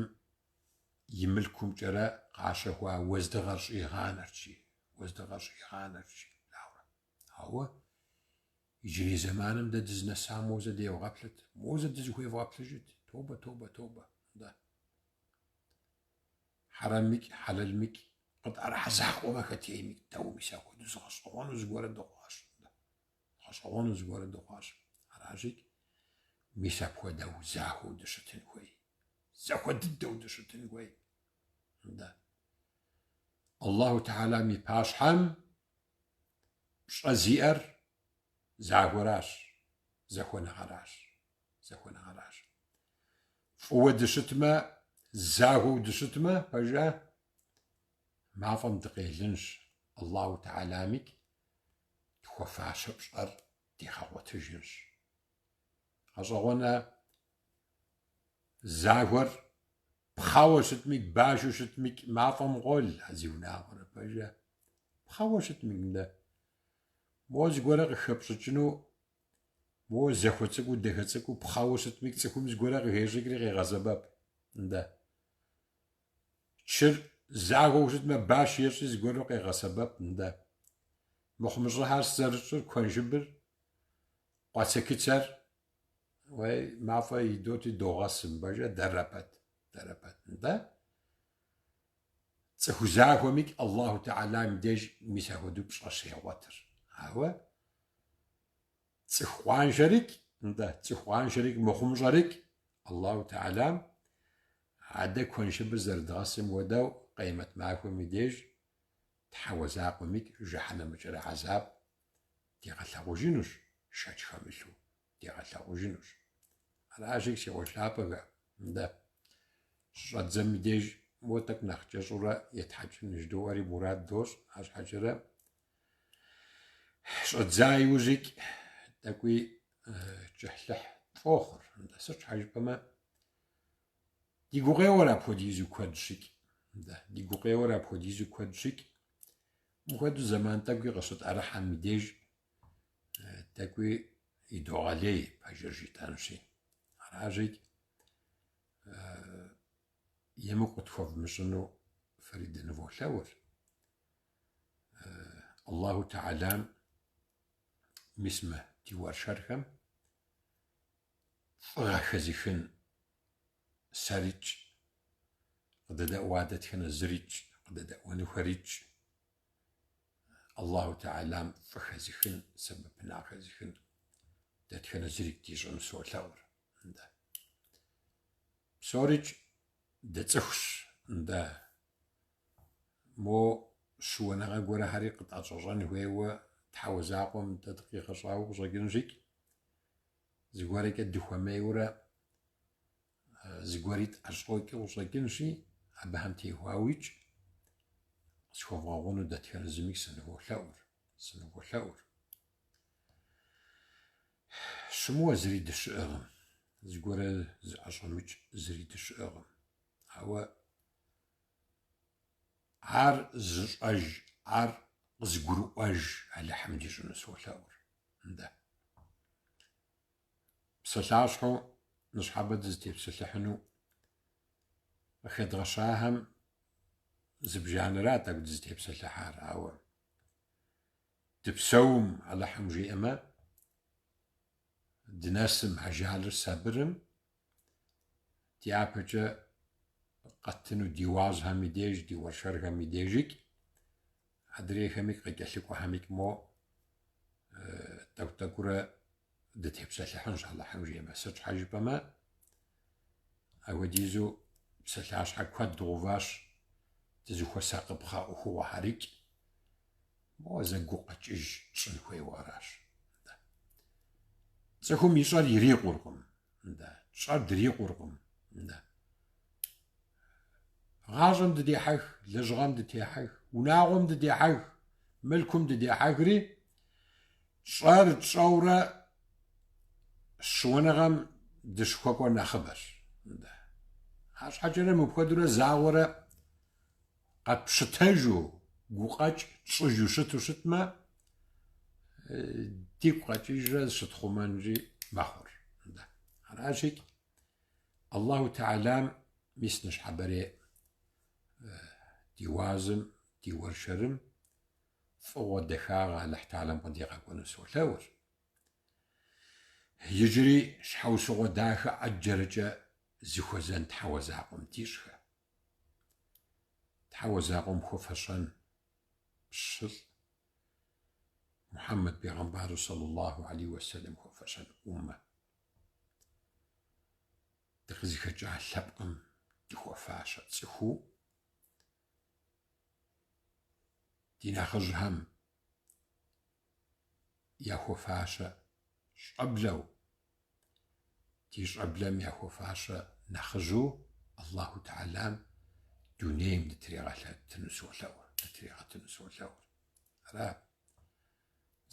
и мылъкумкӏэрэ къащэхуа уэздыгъэр щӏигъанэрт, жи, уэздыгъэр щӏигъанэрт, жи, дауэрэ. Ауэ иджырей зэманым дэ дызнэсам моуэ зэ девгъэплъыт, моуэ зэ дызыхуевгъэплъыжыт. Тобэ, тобэ, тобэ. Да. Хьэрэмикӏ, хьэлэлмикӏ, къытӏэрыхьэ закъуэмэ хэтеймикӏ, дауэ мис апхуэдэу зыгъэщӏэгъуэну зыгуэрэ дыхъуащ. Гъэщӏэгъуэну зыгуэрэ дыхъуащ. Аращикӏ, мис апхуэдэу захуэу дыщытын хуей. Захуэ дыдэу дыщытын хуей. Да. Аллаху Тэхьэлам и пащхьэм пщӏэ зиӏэр захуэращ, зэхуэныгъэращ, зэхуэныгъэращ. Фӏыуэ дыщытмэ, захуэу дыщытмэ, пэжа, мафӏэм дыкъелынщ, Аллаху Тэхьэламикӏ тхуэфащэ пщӏэр дигъэгъуэтыжынщ. Гъэщӏэгъуэнэ захуэр пхъэуэ щытмикӏ, башу щытмикӏ, мафӏэм къол, а зиунагъуэрэ пэжа. Пхъэуэ щытмикӏ, нтӏэ. Мо зыгуэрэ къыхэпщӏыкӏыну, мо захуэ цӏыкӏуу, дахэ цӏыкӏуу, пхъэуэ щытмикӏ, цӏыхум зыгуэрэ къыхещӏыкӏри къегъэсэбэп. Нтӏэ. Чыр захуэу щытмэ, баш ещӏри зыгуэру къегъэсэбэп, нтӏэ. Мыхъумыщӏыхьэр зэрытщӏыр куэншыбыр, къуацэкыцэр, уей, мафӏэ идоти догъэсым, пэжа, дэрэ пэт, дэрэ пэт, нтӏэ. Цӏыху захуэмикӏ Аллаху Тэхьэлам и деж мис апхуэдэу пщӏэ щегъуэтыр. Ауэ цӏыху къуаншэрикӏ, нтӏэ, цӏыху къуаншэрикӏ, мыхъумыщӏэрикӏ Аллаху Тэхьэлам адэ куэншыбыр зэрыдгъэсым хуэдэу къемэт махуэм и деж Тхьэуэ закъуэмикӏ жыхьэнэмэкӏэрэ хьэзаб дигъэлъагъужынущ, шэч хэмылъу дигъэлъагъужынущ. Аращи, си къуэш лъапӏэхэ, нтӏэ, щыщӏэддзэм и деж моуэ тӏэкӏу нэхъ кӏэщӏурэ етхьэкӏын жыдоӏэри мурад дощӏ, арщхьэкӏэрэ щӏэддза иужьикӏ тӏэкӏуи кӏыхьлӏыхь тфӏохъур. Нтӏэ, сыт щхьэ жыпӏэмэ, ди гукъеуэр апхуэдизу куэдщикӏ, нтӏэ, ди гукъеуэр апхуэдизу куэдщикӏ, мыпхуэдэу зэман тӏэкӏуи къыщытӏэрыхьэм и деж тӏэкӏуи идогъэлей, пэжыр жытӏэнщи. Аращикӏ, емыкӏу къытхуэвмыщӏыну фэри дыныволъэӏур. Аллаху Тэхьэлам мис мы ди уэршэрхэм фӏыгъэ хэзыхын сэрикӏ, къыдэдэӏуа дэтхэнэ зырикӏ, къыдэдэӏуэнухэрикӏ, Аллаху Тэхьэлам фӏы хэзыхын, сэбэпынагъ хэзыхын дэтхэнэ зырикӏ дищӏыну солъэӏур. Нтӏэ. Псорикӏ дыцӏыхущ, нтӏэ. Мо щыуэныгъэ гуэрэхэри къытӏэщӏэщӏэн хуейуэ Тхьэуэ закъуэм дэ дыкъигъэщӏауэ къыщӏэкӏынщикӏ, зыгуэрэкӏэ дыхуэмейурэ зыгуэри тӏэщӏокӏыу къыщӏэкӏынщи, абыхэм теухуауикӏ къысхуэвгъэгъуну дэтхэнэ зымикӏ сыныволъэӏур, сыныволъэӏур. Щымыуэ зыри дыщыӏыгъым, зыгуэрэ зыӏэщӏэмыкӏ зыри дыщыӏыгъым. Ауэ ар зыщӏэж, ар къызыгурыӏуэж Алыхьым дищӏыну солъэӏур. Нтӏэ. Псалъащхьэу ныщхьэбэ дызытепсэлъыхьыну. къыхэдгъэщахэм зыбжанэра тӏэкӏу дызытепсэлъыхьар, ауэ дыпсэум, Алыхьым жиӏэмэ, дынэсым ажалыр сабырым, дяпэкӏэ къэттыну ди уазхэм и деж, ди уэршэрхэм и дежикӏ, адрейхэмикӏ къыкӏэлъыкӏуэхэмикӏ мо тӏэкӏу-тӏэкӏурэ дытепсэлъыхьынщ Алыхьым жиӏэмэ. Сыт щхьэ жыпӏэмэ, апхуэдизу псалъащхьэ куэд дгъэуващ дызыхуэсакъыпхъэ ӏуэхугъуэхэрикӏ, мо зэ гукъэкӏыж тщӏын хуейуэ аращ. Цӏыхум ищӏэр ирикъуркъым, тщӏэр дрикъуркъым. Гъащӏэм дыдехьэх, лэжьыгъэм дыдехьэх, унагъуэм дыдехьэх, мылъкум дыдехьэхри, тщӏэр тщӏэурэ щыуэныгъэм дыщыхуэкӏуэр нэхъыбэщ. Арщхьэкӏэрэ мыпхуэдэурэ загъуэрэ къэтпщытэжу, гукъэкӏ тщӏыжу щыту щытмэ, дигу къэкӏыжрэ зыщытхъумэнри мэхъур. Аращи, Аллаху Тэхьэлам мис ныщхьэбэрей ди уазым, ди уэршэрым фӏыгъуэ дахагъэ Алыхь Тэхьэлам къыдигъэкӏуэну солъэӏур. Иджыри щхьэусыгъуэ дахэ ӏэджэрэкӏэ зыхуэзэн Тхьэуэ закъуэм дищӏхэ. Тхьэуэ закъуэм хуэфэщэн пщылӏ Мухьэммэд бегъымбару саллаллаху алейхи уэсэлэм хуэфэщэн ӏуммэ. Дыкъызыхэкӏа лъэпкъым дыхуэфащэ цӏыхуу ди нэхъыжьхэм яхуэфащэ щӏэблэу, ди щӏэблэм яхуэфащэ нэхъыжьу Аллаху Тэхьэлам дунейм дытригъэлъэтыну солъэӏур, дытригъэтыну солъэӏур. Ара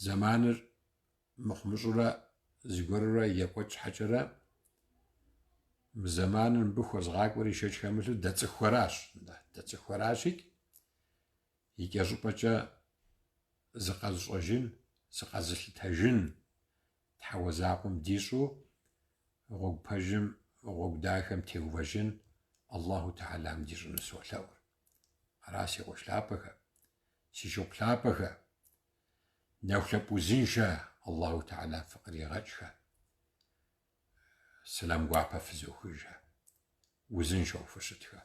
зэманыр мыхъумыщӏурэ зыгуэрурэ екӏуэкӏ щхьэкӏэрэ мы зэманыр мыбы хуэзгъакӏуэри шэч хэмылъу дэ цӏыхухэращ. Дэ цӏыхухэращи, икӏэщӏыпӏэкӏэ зыкъэзыщӏэжын, зыкъэзылъытэжын Тхьэуэ закъуэм дищӏу гъуэгу пэжым, гъуэгу дахэм теувэжын Аллаху Тэхьэлам дищӏыну солъэӏур. Ара си къуэш лъапӏэхэ, си шыпхъу лъапӏэхэ, Нэхулъэфӏ узыншэ Аллаху Тэхьэлам фыкъригъэкӏхэ. Сэлам гуапэ фызохыжхэ. Узыншэу фыщытхэ.